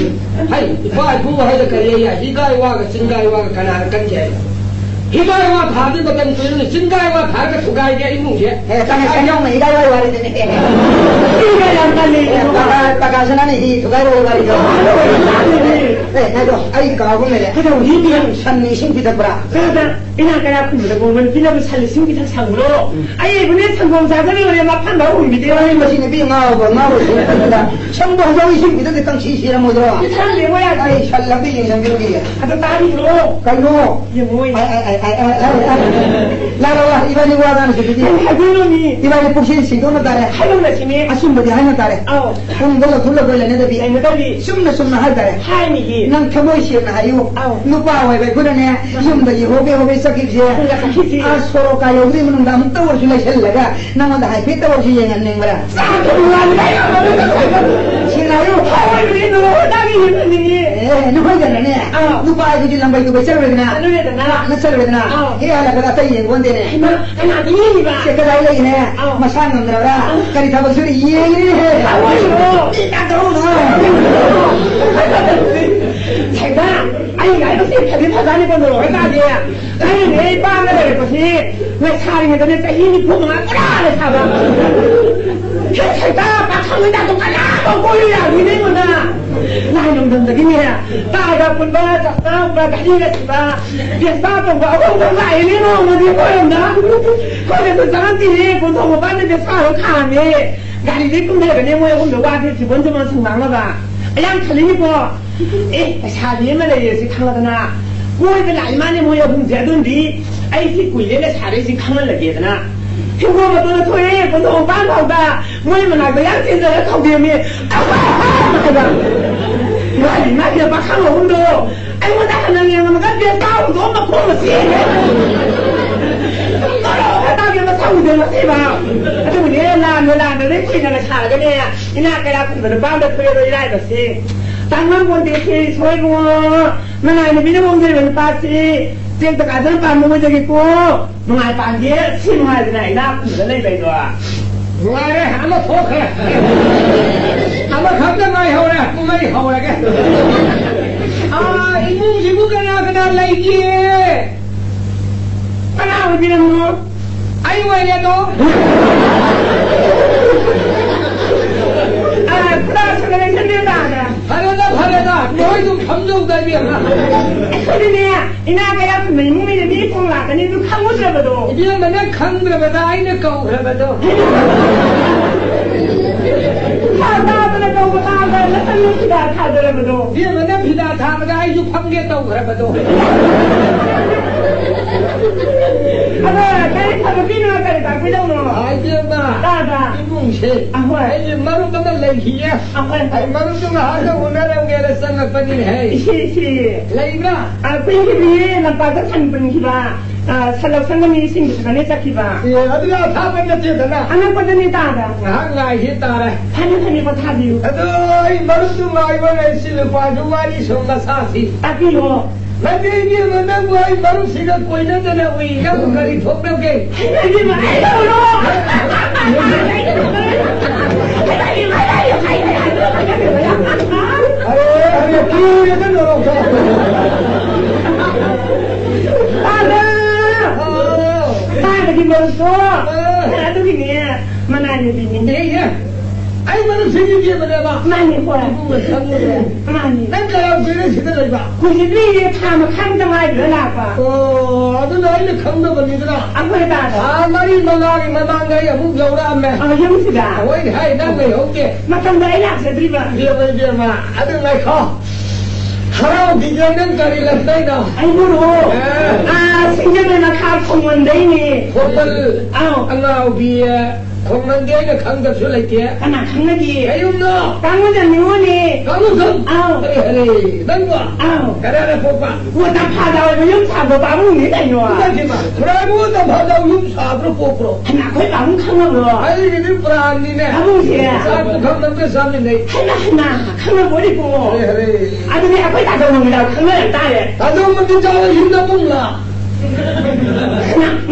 ꯍꯩ, ꯏꯄꯥ ꯏꯄꯨ ꯍꯥꯏꯗꯣ ꯀꯔꯤ ꯍꯥꯏ? ꯍꯤꯒꯥꯏ ꯋꯥꯒ ꯆꯤꯡꯒꯥꯏ ꯋꯥꯒ ꯀꯅꯥꯅ ꯀꯟꯒꯦ ꯍꯥꯏ? ꯍꯤꯒꯥꯏ ꯋꯥ ꯊꯥꯕꯗꯤ ꯃꯇꯝ ꯀꯨꯏꯔꯅꯤ, ꯆꯤꯡꯒꯥꯏ ꯋꯥ ꯊꯥꯔꯒ ꯊꯨꯒꯥꯏꯒꯦ ꯏꯃꯨꯡꯁꯦ꯫ ꯑꯦ, ꯇꯥꯃꯣ, ꯁꯦꯝꯗꯣꯡꯅ ꯍꯤꯒꯥꯏ ꯋꯥꯒꯤ ꯋꯥꯔꯤꯗꯨꯅꯦ꯫ ꯍꯤꯒꯥꯏ ꯌꯥꯝ ꯀꯜꯂꯤ꯫ ꯑꯦ, ꯄꯀꯥ-, ꯄꯀꯥꯁꯅꯥꯅ ꯍꯤ ꯊꯨꯒꯥꯏꯔꯣ ꯋꯥꯔꯤꯗꯣ꯫ ꯑꯦ, ꯉꯥꯏꯈꯣ, ꯑꯩ ꯀꯥꯎꯕ ꯂꯩꯔꯦ꯫ ꯀꯩꯗꯧꯔꯤꯅꯣ? ꯅꯪ ꯁꯟ ꯏꯁꯤꯡ ꯄꯤꯊꯛꯄ꯭ꯔꯥ? ꯀꯅꯥꯗ? ꯏꯅꯥꯛ ꯀꯩꯔꯥꯛ ꯈꯨꯟꯕꯗ ꯀꯣꯡꯕ ꯅꯨꯄꯤꯅꯕꯨ ꯁꯟ ꯏꯁꯤꯡ ꯄꯤꯊꯛ ꯁꯪꯕ꯭ꯔꯣ? ꯎꯝ꯫ ꯑꯩ ꯑꯩꯕꯨꯅꯦ ꯁꯪꯒꯣꯝ ꯆꯥꯖꯔ ꯂꯣꯏꯔꯦ, ꯃꯐꯝꯗ ꯍꯨꯟꯕꯤꯗꯦ꯫ ꯑꯩ ꯃꯁꯤ ꯅꯨꯄꯤ ꯉꯥꯎꯕ, ꯉꯥꯎꯕ ꯁꯨꯝ ꯈꯟꯕꯗ ꯁꯪꯒꯣꯝ ꯍꯟꯖꯥꯎ ꯏꯁꯤꯡ ꯄꯤꯊꯛꯇꯦ, ꯀꯪꯁꯤ ꯁꯤꯔꯝꯃꯣꯏꯗ꯭ꯔꯣ? ꯄꯤꯊꯛꯍꯜꯂꯦ, ꯃꯣꯏ ꯌꯥꯗꯦ꯫ ꯑꯩ ꯁꯟ ꯂꯝꯕꯤ ꯌꯦꯡꯁꯤꯟꯕꯤꯔꯨꯒꯦ꯫ ꯑꯗꯣ ꯇꯥꯔꯤꯕ꯭ꯔꯣ? ꯀꯩꯅꯣ? ꯌꯦꯡꯉꯣ, ꯌꯦꯡꯉꯣ꯫ ꯑꯩ, ꯑꯩ, ꯑꯩ, ꯑꯩ, ꯑꯩ, ꯑꯩ, ꯑꯩ, ꯑꯩ꯫ ꯂꯥꯛꯑꯣ, ꯂꯥꯛꯑꯣ, ꯏꯕꯥꯅꯤ ꯋꯥ ꯉꯥꯡꯁꯤ ꯑꯗꯨꯗꯤ꯫ ꯀꯩ ꯍꯥꯏꯗꯣꯏꯅꯣ ꯃꯤ? ꯏꯕꯥꯅꯤ ꯄꯨꯛꯆꯦꯜ ꯁꯦꯡꯗꯣꯛꯅ ꯇꯥꯔꯦ꯫ ꯍꯥꯏꯗꯣꯛꯅꯁꯤꯅꯦ꯫ ꯑꯆꯨꯝꯕꯗꯤ ꯍꯥꯏꯅ ꯇꯥꯔꯦ꯫ ꯑꯧ꯫ ꯄꯨꯡꯗ ꯂꯧꯊꯣꯛ ꯂꯧꯊꯣꯛ ꯂꯩꯅꯗꯕꯤ꯫ ꯂꯩꯅꯗꯕꯤ꯫ ꯆꯨꯝꯅ ꯆꯨꯝꯅ ꯍꯥꯏꯇꯥꯔꯦ꯫ ꯍꯥꯏꯃꯤꯒꯤ꯫ ꯅꯪ ꯊꯃꯣꯏ ꯁꯦꯡꯅ ꯍꯥꯏꯌꯨ꯫ ꯑꯧ꯫ ꯅꯨꯄꯥ ꯑꯣꯏꯕ ꯑꯩꯈꯣꯏꯅꯅꯦ, ꯌꯨꯝꯗꯒꯤ ꯍꯣꯕꯦ ꯍꯣꯕꯦ ꯆꯠꯈꯤꯕꯁꯦ꯫ ꯈꯨꯟꯒ ꯆꯠꯈꯤꯕꯁꯦ꯫ ꯑꯥ, ꯁꯣꯔꯣꯛ ꯀꯥ ꯌꯧꯗ꯭ꯔꯤ ꯃꯅꯨꯡꯗ ꯑꯃꯨꯛꯇ ꯑꯣꯏꯔꯁꯨ ꯂꯩꯁꯜꯂꯒ ꯅꯉꯣꯟꯗ ꯍꯥꯏꯐꯦꯠꯇ ꯑꯣꯏꯔꯁꯨ ꯌꯦꯡꯍꯟꯅꯤꯡꯕ꯭ꯔꯥ? ꯆꯥꯛ ꯊꯣꯡꯉꯨ ꯍꯥꯏꯕ ꯁꯦꯡꯅ ꯍꯥꯏꯌꯨ꯫ ꯍꯥꯏꯕꯗꯤ ꯅꯉꯣꯟꯗꯒꯤ ꯍꯦꯟꯅꯅꯤꯡꯉꯤ꯫ ꯑꯦ, ꯅꯈꯣꯏꯗꯅꯅꯦ꯫ ꯑꯥ꯫ ꯅꯨꯄꯥ ꯑꯩꯈꯣꯏꯗꯤ ꯂꯝꯕꯩ ꯇꯨꯕꯩ ꯆꯠꯂꯨꯔꯦꯗꯅ꯫ ꯆꯠꯂꯨꯔꯦꯗꯅ꯫ ꯂꯥꯞꯅ ꯆꯠꯂꯨꯔꯦꯗꯅ꯫ ꯑꯥ꯫ ꯍꯦꯛ ꯍꯜꯂꯛꯄꯗ ꯑꯇꯩ ꯌꯦꯡꯕꯣꯟꯗꯦꯅꯦ꯫ ꯍꯩꯃꯥ, ꯀꯅꯥꯗ ꯌꯦꯡꯉꯤꯕ? ꯁꯦ, ꯀꯗꯥꯏ ꯂꯩꯒꯦꯅꯦ? ꯑꯥ꯫ ꯃꯁꯥ ꯉꯝꯗ꯭ꯔꯕ꯭ꯔꯥ? ꯑꯥ꯫ ꯀꯔꯤ ꯊꯕꯛ ꯁꯨꯔꯤ? ꯌꯦꯡꯉꯤꯅꯦ꯫ ꯊꯑꯣꯏꯔꯣ? ꯃꯤ ꯇꯥꯗꯧꯅ꯫ ꯁꯩꯗꯥ, ꯑꯩ ꯍꯥꯏꯕꯁꯤ ꯐꯗꯤ ꯐꯖꯅꯤꯀꯣ, ꯅꯣꯔꯣꯛ ꯍꯣꯏ ꯇꯥꯗꯦ꯫ ꯑꯩꯅꯅꯦ, ꯑꯩ ꯄꯥꯝꯅ ꯂꯩꯔꯛꯄꯁꯤ ꯂꯩꯁꯥꯔꯤꯉꯩꯗꯅꯦ, ꯆꯍꯤ ꯅꯤꯐꯨ ꯃꯉꯥ ꯄꯨꯔꯥ ꯂꯩꯁꯥꯕ꯫ ꯁꯤ ꯁꯩꯗꯥ, ꯄꯥꯈꯪ ꯂꯩꯗꯥꯛꯇꯣ ꯀꯅꯥꯐꯥꯎ ꯀꯣꯏꯌꯨ ꯌꯥꯔꯣꯏꯅꯦ ꯑꯩꯉꯣꯟꯗ꯫ ꯂꯥꯏ ꯂꯝꯗꯝꯗꯒꯤꯅꯦ, ꯇꯥꯏꯒ ꯄꯨꯟꯕ, ꯆꯥꯛꯅꯥꯎꯕ, ꯘꯔꯤꯒ ꯁꯤꯕ, ꯕꯦꯁꯄꯥ ꯇꯣꯡꯕ ꯑꯍꯣꯡꯕ ꯂꯥꯛꯏꯅꯦ ꯅꯣꯡꯃꯗꯤ ꯑꯩꯈꯣꯏꯔꯣꯝꯗ꯫ ꯑꯩꯈꯣꯏꯗꯁꯨ ꯆꯪꯉꯛꯇꯦꯅꯦ, ꯀꯣꯟꯊꯣꯡ ꯃꯄꯥꯟꯗ ꯕꯦꯁꯄꯥ ꯑꯃ ꯈꯥꯝꯃꯦ꯫ ꯒꯥꯔꯤꯗꯩ ꯀꯨꯝꯊꯔꯒꯅꯦ ꯃꯣꯏ ꯑꯍꯨꯝꯗꯣ ꯋꯥꯁꯦ ꯊꯤꯕꯣꯟ ꯊꯤꯕꯣꯟ ꯁꯨꯝ ꯉꯥꯡꯅꯕ꯫ ꯑꯩ ꯌꯥꯝ ꯈꯜꯂꯤꯅꯤꯀꯣ꯫ ꯑꯦ, ꯂꯩꯁꯥꯕꯤ ꯑꯃ ꯂꯩꯔꯦ ꯁꯤ ꯈꯪꯉꯗꯅ꯫ ꯀꯣꯏꯕ ꯂꯥꯛꯏ ꯃꯥꯅꯦ ꯃꯣꯏ ꯑꯍꯨꯝꯁꯦ꯫ ꯑꯗꯨꯝꯗꯤ ꯑꯩꯁꯤ ꯀꯨꯏꯔꯦ ꯂꯩꯁꯥꯔꯦ ꯁꯤ ꯈꯪꯍꯜꯂꯒꯦꯗꯅ꯫ ꯍꯤꯡꯒꯣꯜ ꯃꯇꯣꯟꯗ ꯊꯣꯛꯑꯦ, ꯀꯣꯟꯊꯣꯡ ꯃꯄꯥꯟ ꯐꯥꯎꯗ꯫ ꯃꯣꯏ ꯃꯅꯥꯛꯇ ꯌꯥꯝ ꯆꯦꯟꯖꯔꯒ ꯈꯧꯗꯦꯝꯃꯤ꯫ "ꯑꯍꯥ!" ꯍꯥꯏꯕ꯫ ꯃꯥꯅꯤ, ꯃꯥꯅꯤ, ꯄꯥꯈꯪ ꯑꯍꯨꯝꯗꯣ꯫ ꯑꯩꯉꯣꯟꯗ ꯍꯟꯅ ꯌꯦꯡꯉꯝꯃꯒ ꯕꯦꯁꯄꯥ ꯍꯨꯟꯗꯣꯛꯑꯝꯕ ꯈꯣꯡꯅ ꯆꯦꯟꯈ꯭ꯔꯦ꯫ ꯇꯧꯔꯛꯑꯣ ꯍꯥꯏꯇꯥꯒꯦ ꯃꯁꯛ ꯎꯗꯦ ꯃꯁꯤꯕ꯫ ꯑꯗꯨꯕꯨꯅꯦ ꯂꯥꯟꯅ ꯂꯥꯟꯅꯗꯩ ꯀꯨꯏꯅ ꯂꯩꯁꯥꯔꯒꯅꯦ ꯏꯅꯥꯛ ꯀꯩꯔꯥꯛ ꯈꯨꯟꯕ ꯅꯨꯄꯥ ꯑꯝꯇ ꯊꯣꯛꯑꯦꯗꯣ ꯏꯔꯥꯏꯕꯁꯤ꯫ ꯇꯥꯡꯉꯝ ꯄꯣꯟꯇꯦ ꯁꯤ ꯁꯣꯏꯕꯨꯡꯉꯣ꯫ ꯃꯅꯥꯏ ꯅꯨꯄꯤꯅ ꯃꯣꯡꯊꯣꯏꯕ ꯅꯨꯄꯥꯁꯤ ꯆꯦꯛꯇ ꯀꯥꯗꯅ ꯄꯥꯝꯕ ꯑꯣꯏꯖꯒꯦꯀꯣ꯫ ꯅꯨꯡꯉꯥꯏ ꯄꯥꯟꯒꯦ ꯁꯤ ꯅꯨꯡꯉꯥꯏꯗꯅ ꯏꯅꯥꯛ ꯈꯨꯟꯕꯗ ꯂꯩꯕꯩꯗꯣ꯫ ꯅꯨꯡꯉꯥꯏꯔꯦ, ꯑꯃ ꯊꯣꯛꯈ꯭ꯔꯦ꯫ ꯑꯃꯈꯛꯇ ꯉꯥꯏꯍꯧꯔꯦ, ꯀꯨꯝꯍꯩ ꯍꯧꯔꯒꯦ꯫ ꯑꯥ, ꯏꯃꯨꯡꯁꯤꯕꯨ ꯀꯅꯥ ꯀꯅꯥ ꯂꯩꯒꯦ? ꯀꯅꯥ ꯑꯣꯏꯕꯤꯔꯝꯅꯣ? ꯑꯩ ꯑꯣꯏꯔꯦꯗꯣ꯫ ꯑꯥ, ꯈꯨꯗꯥ ꯁꯨꯗ ꯂꯩꯁꯟꯕꯤꯔ ꯇꯥꯔꯦ꯫ ꯐꯔꯦꯗ, ꯐꯔꯦꯗ, ꯅꯣꯏꯗꯨ ꯏꯕꯦꯝꯃ꯫ ꯑꯩꯈꯣꯏꯗꯤꯅꯦ, ꯏꯅꯥ ꯀꯩꯔꯥꯛ ꯈꯨꯟꯕ ꯏꯃꯨꯡꯅꯤꯅ ꯃꯤ ꯐꯣꯡ ꯂꯥꯛꯀꯅꯤ ꯑꯗꯨ ꯈꯪꯉꯨꯗ꯭ꯔꯕꯗꯣ꯫ ꯏꯕꯦꯝꯃ, ꯅꯪ ꯈꯪꯗ꯭ꯔꯕꯗ ꯑꯩꯅ ꯀꯧꯈ꯭ꯔꯕꯗꯣ꯫ ꯊꯥ ꯇꯥꯗꯅ ꯀꯧꯕ ꯇꯥꯕꯗ ꯅꯆꯟ ꯅꯨꯡꯁꯤꯗ ꯊꯥꯖꯔꯕꯗꯣ꯫ ꯏꯕꯦꯝꯃ, ꯅꯪ ꯐꯤꯗꯥ ꯊꯥꯕꯗ ꯑꯩꯁꯨ ꯐꯝꯒꯦ ꯇꯧꯈ꯭ꯔꯕꯗꯣ꯫ ꯑꯗꯣ ꯀꯔꯤ ꯊꯕꯛꯀꯤꯅꯣ, ꯀꯔꯤ ꯇꯥꯛꯄꯤꯗꯧꯅꯣ? ꯍꯥꯏ ꯏꯕꯦꯝꯃ, ꯇꯥꯗ꯫ ꯏꯃꯨꯡꯁꯦ ꯑꯍꯣꯏ꯫ ꯑꯩꯒꯤ ꯃꯔꯨꯞ ꯑꯃ ꯂꯩꯈꯤꯌꯦ꯫ ꯑꯍꯣꯏ꯫ ꯑꯩ ꯃꯔꯨꯞꯇꯨ ꯉꯥꯏꯍꯥꯛꯇ ꯎꯅꯔꯝꯒꯦꯅ ꯆꯪꯉꯛꯄꯅꯤꯅꯦ꯫ ꯏꯁꯤ, ꯏꯁꯤ꯫ ꯂꯩꯕ꯭ꯔꯥ? ꯑ, ꯀꯨꯏꯗ꯭ꯔꯤꯌꯦ, ꯂꯝꯄꯥꯛꯇ ꯁꯟ ꯄꯨꯟꯈꯤꯕ꯫ ꯑ, ꯁꯟ ꯂꯧꯁꯪꯒ ꯃꯤꯁꯤꯡꯗꯨꯁꯨ ꯈꯪꯅ ꯆꯠꯈꯤꯕ꯫ ꯑꯦ, ꯑꯗꯨꯗꯤ ꯑꯊꯥꯞꯄ ꯅꯠꯇꯦꯗꯅ꯫ ꯑꯅꯛꯄꯗꯅꯤ ꯇꯥꯗ꯫ ꯉꯥꯏꯍꯥꯛ ꯉꯥꯏꯈꯤ ꯇꯥꯔꯦ꯫ ꯐꯅꯤ, ꯐꯅꯤ, ꯄꯣꯊꯥꯕꯤꯌꯨ꯫ ꯑꯗꯣ ꯑꯩ ꯃꯔꯨꯞꯇꯨ ꯉꯥꯏꯕ ꯂꯩꯁꯤ, ꯂꯨꯄꯥꯁꯨ ꯋꯥꯔꯤ ꯁꯨꯝ ꯃꯁꯥꯁꯤ꯫ ꯇꯥꯛꯄꯤꯔꯣ꯫ ꯅꯠꯇꯦ ꯏꯕꯦꯝꯃ, ꯅꯪꯕꯨ ꯑꯩ ꯃꯔꯨꯞꯁꯤꯡꯒ ꯀꯣꯏꯅꯗꯅ ꯎꯏ꯫ ꯅꯪꯕꯨ ꯀꯔꯤ ꯊꯣꯛꯅꯒꯦ? ꯍꯩꯃꯥ ꯏꯕꯦꯝꯃ, ꯑꯩ ꯇꯧꯔꯣ꯫ ꯑꯔꯦ, ꯑꯔꯦ, ꯀꯤꯔꯦꯗ ꯅꯣꯔꯣꯛꯇ꯫ ꯇꯥꯗ꯫ ꯑꯥ꯫ ꯇꯥꯗꯒꯤ ꯃꯔꯨꯞꯇꯣ꯫ ꯑꯥ꯫ ꯑꯗꯨꯒꯤꯅꯦ꯫ ꯃꯅꯥꯏ ꯅꯨꯄꯤꯅꯤ꯫ ꯑꯦ, ꯑꯦ꯫ ꯑꯩ ꯃꯔꯨꯞꯁꯤꯡꯒꯤ ꯏꯕꯦꯝꯃꯅꯦꯕ꯫ ꯃꯥꯅꯤ, ꯍꯣꯏ꯫ ꯏꯕꯨꯡꯅ ꯈꯪꯉꯨꯔꯦ꯫ ꯃꯥꯅꯤ꯫ ꯅꯪ ꯀꯌꯥꯝ ꯀꯨꯏꯔꯦ ꯁꯤꯗ ꯂꯩꯕ? ꯀꯨꯏꯗ꯭ꯔꯤꯌꯦ, ꯊꯥ ꯃꯈꯥꯏ ꯑꯃꯇ ꯉꯥꯏꯔꯤꯗ ꯂꯥꯛꯄ꯫ ꯑꯣ, ꯑꯗꯨꯅ ꯑꯩꯅ ꯈꯪꯗꯕꯅꯤꯗꯅ꯫ ꯑꯩꯈꯣꯏ ꯇꯥꯗ꯫ ꯊꯥ ꯃꯔꯤ ꯃꯉꯥꯒꯤ ꯃꯃꯥꯡꯗ ꯑꯩ ꯑꯃꯨꯛ ꯌꯧꯔꯛꯑꯝꯃꯦ꯫ ꯑ, ꯌꯨꯝꯁꯤꯗ? ꯍꯣꯏꯅꯦ, ꯍꯥꯏ, ꯅꯪ ꯂꯩꯍꯧꯗꯦ꯫ ꯃꯇꯝꯗ ꯑꯩ ꯂꯥꯛꯆꯗ꯭ꯔꯤꯕ꯫ ꯏꯕꯦꯝꯃ, ꯏꯕꯦꯝꯃ, ꯑꯗꯨ ꯉꯥꯏꯈꯣ꯫ ꯍꯔꯥꯎꯕꯤꯗ ꯅꯪ ꯀꯔꯤ ꯂꯝꯗꯩꯅꯣ? ꯑꯩꯕꯨꯔꯣ? ꯑꯦ꯫ ꯑꯥ, ꯁꯤꯡꯖꯃꯩ ꯃꯈꯥ ꯈꯣꯡꯃꯟꯗꯩꯅꯦ꯫ ꯈꯣꯡꯃꯟ? ꯑꯥꯎ꯫ ꯑꯉꯥꯎꯕꯤ, ꯈꯣꯡꯃꯟꯗꯤ ꯑꯩꯅ ꯈꯪꯗꯕꯁꯨ ꯂꯩꯇꯦ꯫ ꯀꯅꯥ ꯈꯪꯅꯒꯦ? ꯀꯩ ꯌꯨꯝꯅꯣ? ꯀꯥꯡꯃꯟꯗ ꯅꯤꯉꯣꯜꯅꯦ꯫ ꯀꯥꯡꯃꯟꯗ? ꯑꯥꯎ꯫ ꯑꯔꯦ, ꯑꯔꯦ, ꯅꯪꯕꯣ? ꯑꯥꯎ꯫ ꯀꯗꯥꯏꯗ ꯄꯣꯛꯄ? ꯑꯣ, ꯇꯝꯐꯥꯗ ꯑꯣꯏꯕ ꯌꯨꯝ ꯁꯥꯕ ꯄꯥꯕꯨꯡꯅꯤ ꯀꯩꯅꯣ꯫ ꯏꯃꯥꯏ ꯄꯦꯝꯃ, ꯈꯨꯔꯥꯏꯕꯨ ꯇꯝꯐꯥꯗ ꯌꯨꯝ ꯁꯥꯕ꯭ꯔꯣ ꯄꯣꯛꯄ꯭ꯔꯣ? ꯍꯩꯃꯥ, ꯑꯩꯈꯣꯏ ꯄꯥꯕꯨꯡ ꯈꯪꯅꯕ꯭ꯔꯣ? ꯑꯩꯒꯤꯗꯤ ꯄ꯭ꯔꯥꯟꯅꯤꯅꯦ꯫ ꯄꯥꯕꯨꯡꯁꯦ? ꯆꯥꯛꯄꯨ ꯈꯪꯗꯕꯅ ꯆꯥꯃꯤꯟꯅꯩ꯫ ꯍꯩꯃꯥ, ꯍꯩꯃꯥ, ꯈꯪꯅꯕ ꯑꯣꯏꯔꯤꯕꯣ? ꯑꯔꯦ, ꯑꯔꯦ꯫ ꯑꯗꯨꯗꯤ ꯑꯩꯈꯣꯏ ꯇꯥꯗꯧ ꯅꯨꯃꯤꯗꯥꯡ ꯈꯪꯅꯔꯛ ꯇꯥꯔꯦ꯫ ꯇꯥꯗꯧ ꯅꯨꯃꯤꯗꯥꯡ ꯌꯨꯝꯗ ꯄꯨꯡꯂꯥ?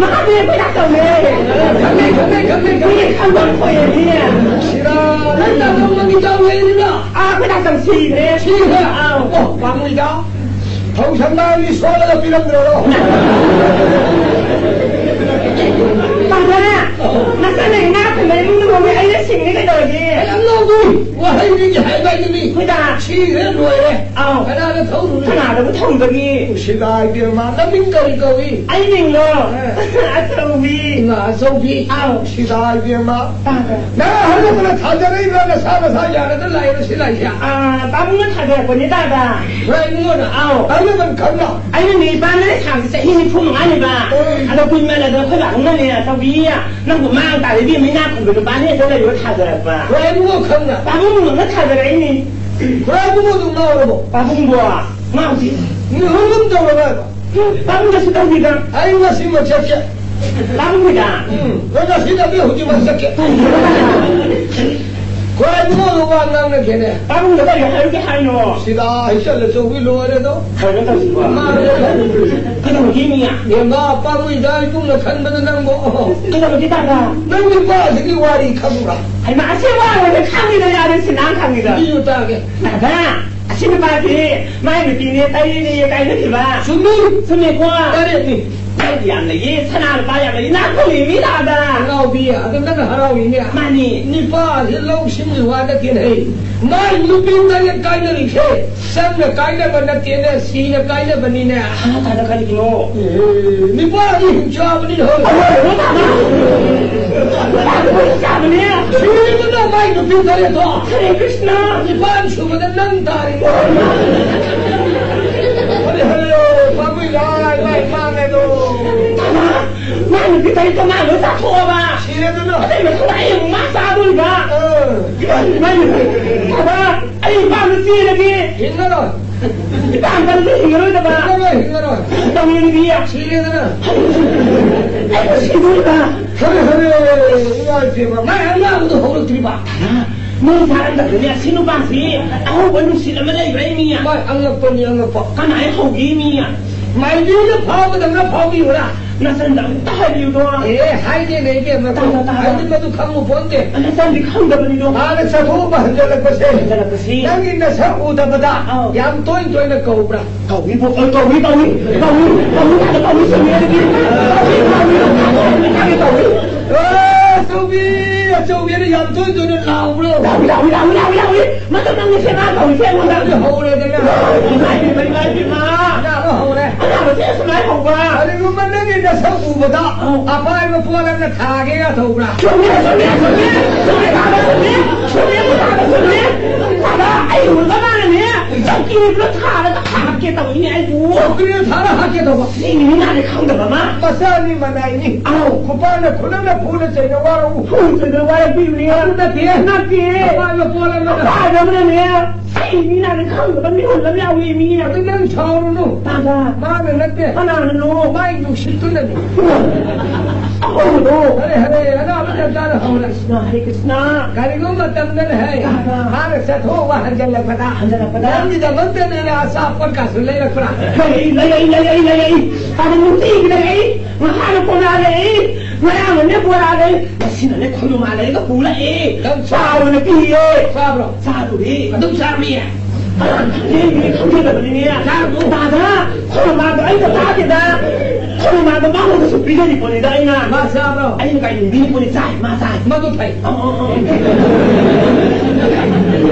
ꯃꯥꯗꯤ ꯑꯩꯈꯣꯏ ꯗꯥꯛꯇꯔꯅꯦ꯫ ꯈꯪꯉꯦ, ꯈꯪꯉꯦ, ꯈꯪꯉꯦ, ꯈꯪꯉꯦ꯫ ꯃꯤꯅ ꯈꯪꯕ ꯊꯣꯛꯑꯦ, ꯃꯤꯅ꯫ ꯁꯤꯔꯥ, ꯅꯪ ꯗꯥꯛꯇꯔ ꯃꯃꯤꯡ ꯆꯥꯎ ꯂꯩꯔꯤꯕ꯭ꯔꯥ? ꯑꯥ, ꯑꯩꯈꯣꯏ ꯗꯥꯛꯇꯔ ꯁꯤꯈ꯭ꯔꯦ꯫ ꯁꯤꯈ꯭ꯔꯦ? ꯑꯥꯎ꯫ ꯑꯣ, ꯄꯥꯝꯃꯨꯏꯗ꯫ ꯐꯧ ꯁꯝꯅꯥꯒꯤ ꯁꯣꯜꯂꯒ ꯄꯤꯔꯝꯗ꯭ꯔꯣ? ꯄꯥꯝꯃꯨꯏ꯫ ꯅꯆꯟꯅ ꯏꯅꯥꯛ ꯈꯨꯟꯕ ꯏꯃꯨꯡꯗ ꯇꯧꯏ, ꯑꯩꯅ ꯁꯤꯡꯅꯤ ꯀꯩꯗꯧꯔꯒꯦ? ꯑꯩ ꯑꯉꯥꯎꯕꯤ ꯋꯥꯍꯩꯗꯨꯗꯤ ꯍꯥꯏꯕ ꯍꯥꯏꯗꯨꯅꯤ꯫ ꯍꯣꯏꯗ꯫ ꯁꯤꯈ꯭ꯔꯦ ꯂꯣꯏꯔꯦ꯫ ꯑꯥꯎ꯫ ꯀꯅꯥꯗ ꯊꯧꯔꯨꯅꯤ? ꯀꯅꯥꯗꯕꯨ ꯊꯧꯔꯨꯒꯅꯤ? ꯁꯤꯗ ꯏꯕꯦꯝꯃ, ꯅꯃꯤꯡ ꯀꯔꯤ ꯀꯧꯏ? ꯑꯩ ꯃꯤꯡꯂꯣ? ꯑꯦ꯫ ꯑꯆꯧꯕꯤ꯫ ꯏꯃꯥ ꯑꯆꯧꯕꯤ꯫ ꯑꯥꯎ꯫ ꯁꯤꯗ ꯏꯕꯦꯝꯃ꯫ ꯇꯥꯕ꯭ꯔꯥ? ꯅꯪ ꯑꯍꯜ ꯂꯃꯟꯅ ꯊꯥꯖꯔꯛꯏꯕ꯭ꯔꯥ? ꯅꯁꯥ ꯅꯁꯥ ꯌꯥꯅꯗ ꯂꯥꯛꯏꯔꯣ ꯁꯤ ꯂꯥꯛꯏꯁꯦ? ꯑꯥ, ꯄꯥꯕꯨꯡꯅ ꯊꯥꯖꯔꯛꯄꯅꯤ ꯇꯥꯗ꯫ ꯅꯣꯏ ꯏꯕꯨꯡꯉꯣꯅ? ꯑꯥꯎ꯫ ꯑꯍꯜ ꯂꯃꯟ ꯈꯪꯕ꯭ꯔꯣ? ꯑꯩꯅ ꯅꯨꯄꯥꯅ ꯂꯩꯁꯥꯕꯤ ꯆꯍꯤ ꯅꯤꯐꯨ ꯃꯉꯥꯅꯤꯕ꯫ ꯎꯝ꯫ ꯑꯗꯣ ꯀꯨꯏꯃꯜꯂꯗꯅ ꯑꯩꯈꯣꯏ ꯄꯥꯕꯨꯡꯅꯅꯦ, ꯑꯆꯧꯕꯤ, ꯅꯪꯕꯨ ꯃꯥꯡ ꯇꯥꯔꯦ ꯏꯕꯦꯝꯃ, ꯏꯅꯥꯛ ꯈꯨꯟꯕ ꯅꯨꯄꯥꯅꯦ ꯍꯦꯛꯇ ꯂꯩꯔꯨꯔ ꯊꯥꯖꯔꯛꯄ꯫ ꯈꯨꯔꯥꯏꯕꯨꯡꯉꯣ ꯈꯪꯕ꯭ꯔꯥ? ꯄꯥꯕꯨꯡ ꯅꯪꯅ ꯊꯥꯖꯔꯛꯏꯅꯤ꯫ ꯈꯨꯔꯥꯏꯕꯨꯡꯉꯣꯗꯨ ꯉꯥꯎꯔꯕꯣ? ꯄꯥꯕꯨꯡꯕꯣ ꯉꯥꯎꯗꯦ꯫ ꯃꯤꯍꯨꯟ ꯑꯃ ꯇꯧꯔꯒ ꯍꯥꯏꯕ꯫ ꯄꯥꯕꯨꯡꯗꯁꯨ ꯇꯧꯈꯤꯗ꯫ ꯑꯩ ꯉꯁꯤꯃꯛ ꯆꯠꯀꯦ꯫ ꯄꯥꯕꯨꯡꯒꯤꯗ꯫ ꯎꯝ, ꯅꯪ ꯉꯁꯤꯗꯒꯤ ꯍꯧꯖꯤꯛꯃꯛ ꯆꯠꯀꯦ꯫ ꯈꯨꯔꯥꯏꯕꯨꯡꯉꯣꯗꯨ ꯋꯥ ꯉꯥꯡꯅꯒꯦꯅꯦ꯫ ꯄꯥꯕꯨꯡꯗ ꯀꯔꯤ ꯍꯥꯏꯔꯨꯒꯦ ꯍꯥꯏꯅꯣ? ꯁꯤꯗ ꯍꯩꯁꯜꯂ ꯆꯧꯕꯤ ꯂꯣꯏꯔꯦꯗꯣ꯫ ꯀꯩꯅꯣ ꯇꯧꯁꯤꯕꯣ? ꯃꯥꯅꯦ꯫ ꯀꯩꯗꯧꯔꯒꯦ ꯃꯤ? ꯏꯕꯦꯝꯃ, ꯄꯥꯝꯃꯨꯏꯗ ꯏꯕꯨꯡꯅ ꯈꯟꯕꯗ ꯅꯪꯕꯣ꯫ ꯀꯩꯗꯧꯔꯒꯦ ꯇꯥꯗ? ꯅꯪ ꯅꯨꯄꯥꯁꯤꯒꯤ ꯋꯥꯔꯤ ꯈꯪꯕ꯭ꯔꯥ? ꯍꯩꯃꯥ, ꯑꯁꯤ ꯋꯥ ꯑꯣꯏꯅ ꯈꯪꯉꯤꯗ ꯌꯥꯔꯦ, ꯁꯤ ꯅꯪ ꯈꯪꯉꯤꯗ꯫ ꯂꯤꯌꯨ ꯇꯥꯒꯦ꯫ ꯇꯥꯗ, ꯑꯁꯤ ꯅꯨꯄꯥꯁꯤ ꯃꯥꯏ ꯅꯨꯄꯤꯅꯦ ꯇꯩꯔꯦꯅꯦ ꯀꯥꯏꯅꯈꯤꯕ꯫ ꯆꯨꯝꯃꯤ꯫ ꯆꯨꯝꯃꯦꯀꯣ? ꯇꯔꯦꯠꯅꯤ꯫ ꯃꯥꯏꯗꯤ ꯌꯥꯝ ꯂꯩꯌꯦ, ꯁꯅꯥ ꯂꯨꯄꯥ ꯌꯥꯝ ꯂꯩꯌꯦ, ꯏꯅꯥꯛ ꯈꯨꯜꯂꯤ ꯃꯤ ꯇꯥꯗ꯫ ꯑꯉꯥꯎꯕꯤ, ꯑꯗꯨ ꯅꯪ ꯍꯔꯥꯎꯏꯅꯦ꯫ ꯃꯥꯅꯤ꯫ ꯅꯤꯄꯥꯁꯤ ꯂꯧ ꯁꯤꯡꯒꯤ ꯋꯥ ꯅꯠꯇꯦꯅꯦ꯫ ꯃꯥꯏ ꯅꯨꯄꯤ ꯇꯔꯦꯠ ꯀꯥꯏꯅꯔꯤꯁꯦ ꯆꯪꯅ ꯀꯥꯏꯅꯕ ꯅꯠꯇꯦꯅꯦ, ꯁꯤꯅ ꯀꯥꯏꯅꯕꯅꯤꯅꯦ꯫ ꯍꯥ, ꯇꯥꯗ ꯀꯔꯤꯒꯤꯅꯣ? ꯑꯦ, ꯅꯤꯄꯥꯗꯤ ꯍꯤꯡꯆꯥꯕꯅꯤ ꯍꯣꯏ꯫ ꯑꯣ, ꯇꯥꯗ꯫ ꯇꯥꯗ ꯍꯤꯡꯆꯥꯕꯅꯤ꯫ ꯁꯤꯔꯦꯗꯅ ꯃꯥꯏ ꯅꯨꯄꯤ ꯇꯔꯦꯠꯇꯣ꯫ ꯍꯔꯦ ꯀ꯭ꯔꯤꯁꯅ꯫ ꯅꯤꯄꯥꯟ ꯁꯨꯕꯗ ꯅꯪ ꯇꯥꯔꯦ꯫ ꯍꯔꯦ ꯍꯔꯦ, ꯄꯥꯝꯃꯨꯏ ꯂꯥꯏ, ꯂꯥꯏ ꯃꯥꯡꯉꯦꯗꯣ꯫ ꯇꯥꯗ, ꯃꯥ ꯅꯨꯄꯤ ꯇꯔꯦꯠꯇꯣ ꯃꯥ ꯂꯣꯏ ꯆꯥꯊꯣꯛꯑꯕ꯫ ꯁꯤꯔꯦꯗꯅ꯫ ꯑꯇꯩ ꯃꯊꯪꯗ ꯑꯩ ꯑꯃꯨꯛ ꯃꯥ ꯆꯥꯗꯣꯔꯤꯕ꯫ ꯑꯥ꯫ ꯏꯃꯥꯏ, ꯏꯃꯥꯏ, ꯏꯃꯥꯏ꯫ ꯇꯥꯗ, ꯑꯩ ꯏꯄꯥꯝꯗ ꯆꯦꯜꯂꯒꯦ꯫ ꯍꯤꯡꯉꯔꯣꯏ꯫ ꯏꯄꯥꯝꯗ ꯍꯤꯡꯉꯔꯣꯏꯗꯕ꯫ ꯍꯤꯡꯉꯔꯣꯏ, ꯍꯤꯡꯉꯔꯣꯏ꯫ ꯇꯧꯔꯤꯅꯤ ꯕꯤ꯫ ꯁꯤꯔꯦꯗꯅ꯫ ꯑꯩꯕꯨ ꯁꯤꯗꯣꯔꯤꯕ꯫ ꯍꯔꯦ ꯍꯔꯦ, ꯏꯃꯥ ꯏꯕꯦꯝꯃ, ꯃꯥꯏ ꯑꯉꯥꯡꯗꯣ ꯍꯧꯔꯛꯇ꯭ꯔꯤꯕ꯫ ꯇꯥꯗ, ꯃꯤ ꯊꯥꯔꯝꯗꯕꯗꯅꯦ, ꯑꯁꯤ ꯅꯨꯄꯥꯁꯤ ꯑꯍꯧꯕ ꯅꯨꯡꯁꯤꯠ ꯑꯃ ꯂꯩꯕ꯭ꯔꯥ ꯃꯤ? ꯃꯥꯏ ꯑꯉꯛꯄꯅꯤ, ꯑꯉꯛꯄ꯫ ꯀꯃꯥꯏꯅ ꯍꯧꯒꯦ ꯃꯤ? ꯃꯥꯏꯕꯤꯅ ꯐꯥꯎꯕꯗꯧꯅ ꯐꯥꯎꯕꯤꯌꯨꯔꯥ? ꯅꯆꯟꯗ ꯑꯝꯇ ꯍꯥꯏꯕꯤꯌꯨꯗꯣ꯫ ꯑꯦ, ꯍꯥꯏꯗꯦꯅꯦ ꯏꯕꯦꯝꯃ꯫ ꯇꯥꯗ, ꯇꯥꯗ꯫ ꯍꯥꯏꯗꯤ ꯃꯗꯨ ꯈꯪꯉꯨ ꯄꯣꯟꯇꯦ꯫ ꯅꯆꯟꯗꯤ ꯈꯪꯗꯕꯅꯤꯗꯣ꯫ ꯍꯥꯟꯅ ꯆꯠꯊꯣꯛꯑꯒ ꯍꯟꯖꯜꯂꯛꯄꯁꯦ꯫ ꯍꯟꯖꯜꯂꯛꯄꯁꯤ꯫ ꯅꯪꯒꯤ ꯅꯁꯛ ꯎꯗꯕꯗ ꯑꯧ꯫ ꯌꯥꯝ ꯇꯣꯏ ꯇꯣꯏꯅ ꯀꯧꯕ꯭ꯔꯥ? ꯀꯧꯏ, ꯀꯧꯏ, ꯀꯧꯏ, ꯀꯧꯏ, ꯀꯧꯏ, ꯀꯧꯏ, ꯀꯧꯏ, ꯀꯧꯏ, ꯀꯧꯏ, ꯀꯧꯏ, ꯀꯧꯏ꯫ ꯑꯦ, ꯆꯧꯕꯤ! ꯑꯆꯧꯕꯤꯅ ꯌꯥꯝ ꯇꯣꯏ ꯇꯣꯏꯅ ꯂꯥꯎꯕ꯭ꯔꯣ? ꯂꯥꯎꯏ, ꯂꯥꯎꯏ, ꯂꯥꯎꯏ, ꯂꯥꯎꯏ, ꯂꯥꯎꯏ꯫ ꯃꯇꯝ ꯅꯪꯅ ꯁꯦꯕꯥ ꯇꯧꯔꯤꯁꯦ ꯑꯩꯉꯣꯟꯗ꯫ ꯑꯗꯨ ꯍꯧꯔꯦꯗꯅ꯫ ꯏꯃꯥ, ꯏꯃꯥ, ꯏꯃꯥ, ꯏꯃꯥ꯫ ꯑꯅꯥꯕ ꯍꯧꯔꯦ꯫ ꯑꯅꯥꯕꯁꯦ ꯁꯨꯃꯥꯏꯅ ꯍꯧꯕ꯫ ꯀꯔꯤꯒꯨꯝꯕ ꯅꯪꯒꯤ ꯅꯁꯛ ꯎꯕꯗ ꯑꯧ꯫ ꯑꯄꯥꯏꯕ ꯄꯣꯠ ꯑꯃꯅ ꯊꯥꯒꯦꯒ ꯇꯧꯕ꯭ꯔꯥ? ꯆꯨꯝꯃꯦ, ꯆꯨꯝꯃꯦ, ꯆꯨꯝꯃꯦ꯫ ꯆꯨꯝꯃꯦ, ꯇꯥꯗ, ꯆꯨꯝꯃꯦ꯫ ꯆꯨꯝꯃꯦ, ꯇꯥꯗ, ꯆꯨꯝꯃꯦ꯫ ꯇꯥꯗ, ꯑꯩ ꯎꯔꯒ ꯃꯥꯅꯅꯦ ꯆꯧꯀꯤ ꯑꯃ ꯊꯥꯔꯒ ꯍꯥꯠꯀꯦ ꯇꯧꯏꯅꯦ ꯑꯩꯕꯨ꯫ ꯆꯧꯀ꯭ꯔꯤꯗ ꯊꯥꯔ ꯍꯥꯠꯀꯦ ꯇꯧꯕ? ꯁꯤ ꯃꯤ ꯃꯥꯅ ꯈꯪꯗꯕ ꯑꯃ꯫ ꯃꯆꯥꯅꯤ ꯃꯅꯥꯏꯅꯤ꯫ ꯑꯧ꯫ ꯈꯨꯄꯥꯅ ꯈꯨꯅꯝꯅ ꯐꯨꯅ ꯆꯩꯅ ꯋꯥꯔꯕꯨ꯫ ꯐꯨꯅ ꯆꯩꯅ ꯋꯥꯔꯛꯄꯤꯕꯅꯤ꯫ ꯑꯗꯨ ꯅꯠꯇꯦ꯫ ꯅꯠꯇꯦ꯫ ꯑꯄꯥꯏꯕ ꯄꯣꯠ ꯑꯃꯅ꯫ ꯑꯄꯥꯏꯕ ꯑꯃꯅꯅꯦ꯫ ꯑꯩ ꯃꯤ ꯅꯥꯔꯦ ꯈꯪꯗꯕ ꯃꯤꯍꯨꯟ ꯑꯃ ꯌꯥꯎꯏ ꯃꯤ꯫ ꯑꯗꯨ ꯅꯪ ꯁꯥꯎꯔꯨꯅꯨ꯫ ꯇꯥꯗ꯫ ꯃꯥꯅ ꯅꯠꯇꯦ꯫ ꯀꯅꯥꯅꯅꯣ? ꯃꯥꯏ ꯅꯨꯡꯁꯤꯠꯇꯨꯅꯅꯤ꯫ ꯑꯍꯧꯕꯗꯣ꯫ ꯍꯔꯦ, ꯍꯔꯦ, ꯑꯅꯥꯕ ꯆꯞ ꯆꯥꯅ ꯍꯧꯔꯦ꯫ ꯀ꯭ꯔꯤꯁꯅ, ꯍꯔꯦ ꯀ꯭ꯔꯤꯁꯅ꯫ ꯀꯔꯤꯒꯨꯝꯕ ꯃꯇꯝꯗꯅꯦ ꯍꯦ꯫ ꯇꯥꯗ꯫ ꯃꯥꯅ ꯆꯠꯊꯣꯛꯑꯒ ꯍꯟꯖꯜꯂꯛꯄꯗ꯫ ꯍꯟꯖꯜꯂꯛꯄꯗ꯫ ꯅꯪꯒꯤꯗꯃꯛꯇꯅꯦ ꯑꯆꯥꯄꯣꯠ ꯀꯥꯁꯨ ꯂꯩꯔꯛꯄ꯭ꯔꯥ? ꯂꯩꯔꯛꯏ, ꯂꯩꯔꯛꯏ, ꯂꯩꯔꯛꯏ, ꯂꯩꯔꯛꯏ꯫ ꯇꯥꯗ ꯅꯨꯡꯇꯤꯒꯤ ꯂꯩꯔꯛꯏ꯫ ꯉꯍꯥꯟꯅ ꯀꯣꯂꯥ ꯂꯩꯔꯛꯏ꯫ ꯉꯔꯥꯡꯅꯅꯦ ꯕꯣꯔꯥ ꯂꯩ꯫ ꯉꯁꯤꯅꯅꯦ ꯈꯣꯏꯔꯨꯃꯥ ꯂꯩꯔꯒ ꯄꯨꯔꯛꯑꯦ꯫ ꯅꯪ ꯆꯥꯔꯣꯅ ꯄꯤꯌꯦ꯫ ꯆꯥꯕ꯭ꯔꯣ? ꯆꯥꯔꯨꯔꯦ꯫ ꯑꯗꯨꯝ ꯆꯥꯔꯨꯏꯌꯦ꯫ ꯀꯅꯥꯅ ꯈꯪꯖꯩ? ꯃꯤꯅ ꯈꯪꯖꯗꯕꯅꯤꯅꯦ꯫ ꯆꯥꯔꯨꯅꯨ꯫ ꯇꯥꯗ, ꯈꯣꯏꯔꯨꯃꯥꯗꯣ ꯑꯩꯅ ꯆꯥꯗꯦꯗ꯫ ꯈꯣꯏꯔꯨꯃꯥꯗꯣ ꯃꯉꯣꯟꯗꯁꯨ ꯄꯤꯖꯔꯤ ꯄꯣꯠꯅꯤꯗ ꯑꯩꯅ꯫ ꯃꯥ ꯆꯥꯕ꯭ꯔꯣ? ꯑꯩꯅ ꯀꯥꯏꯗ ꯄꯤꯔꯤ ꯄꯣꯠꯅꯤ? ꯆꯥꯏ, ꯃꯥ ꯆꯥꯏ꯫ ꯃꯗꯨ ꯐꯩ꯫ ꯑ, ꯑ, ꯑ꯫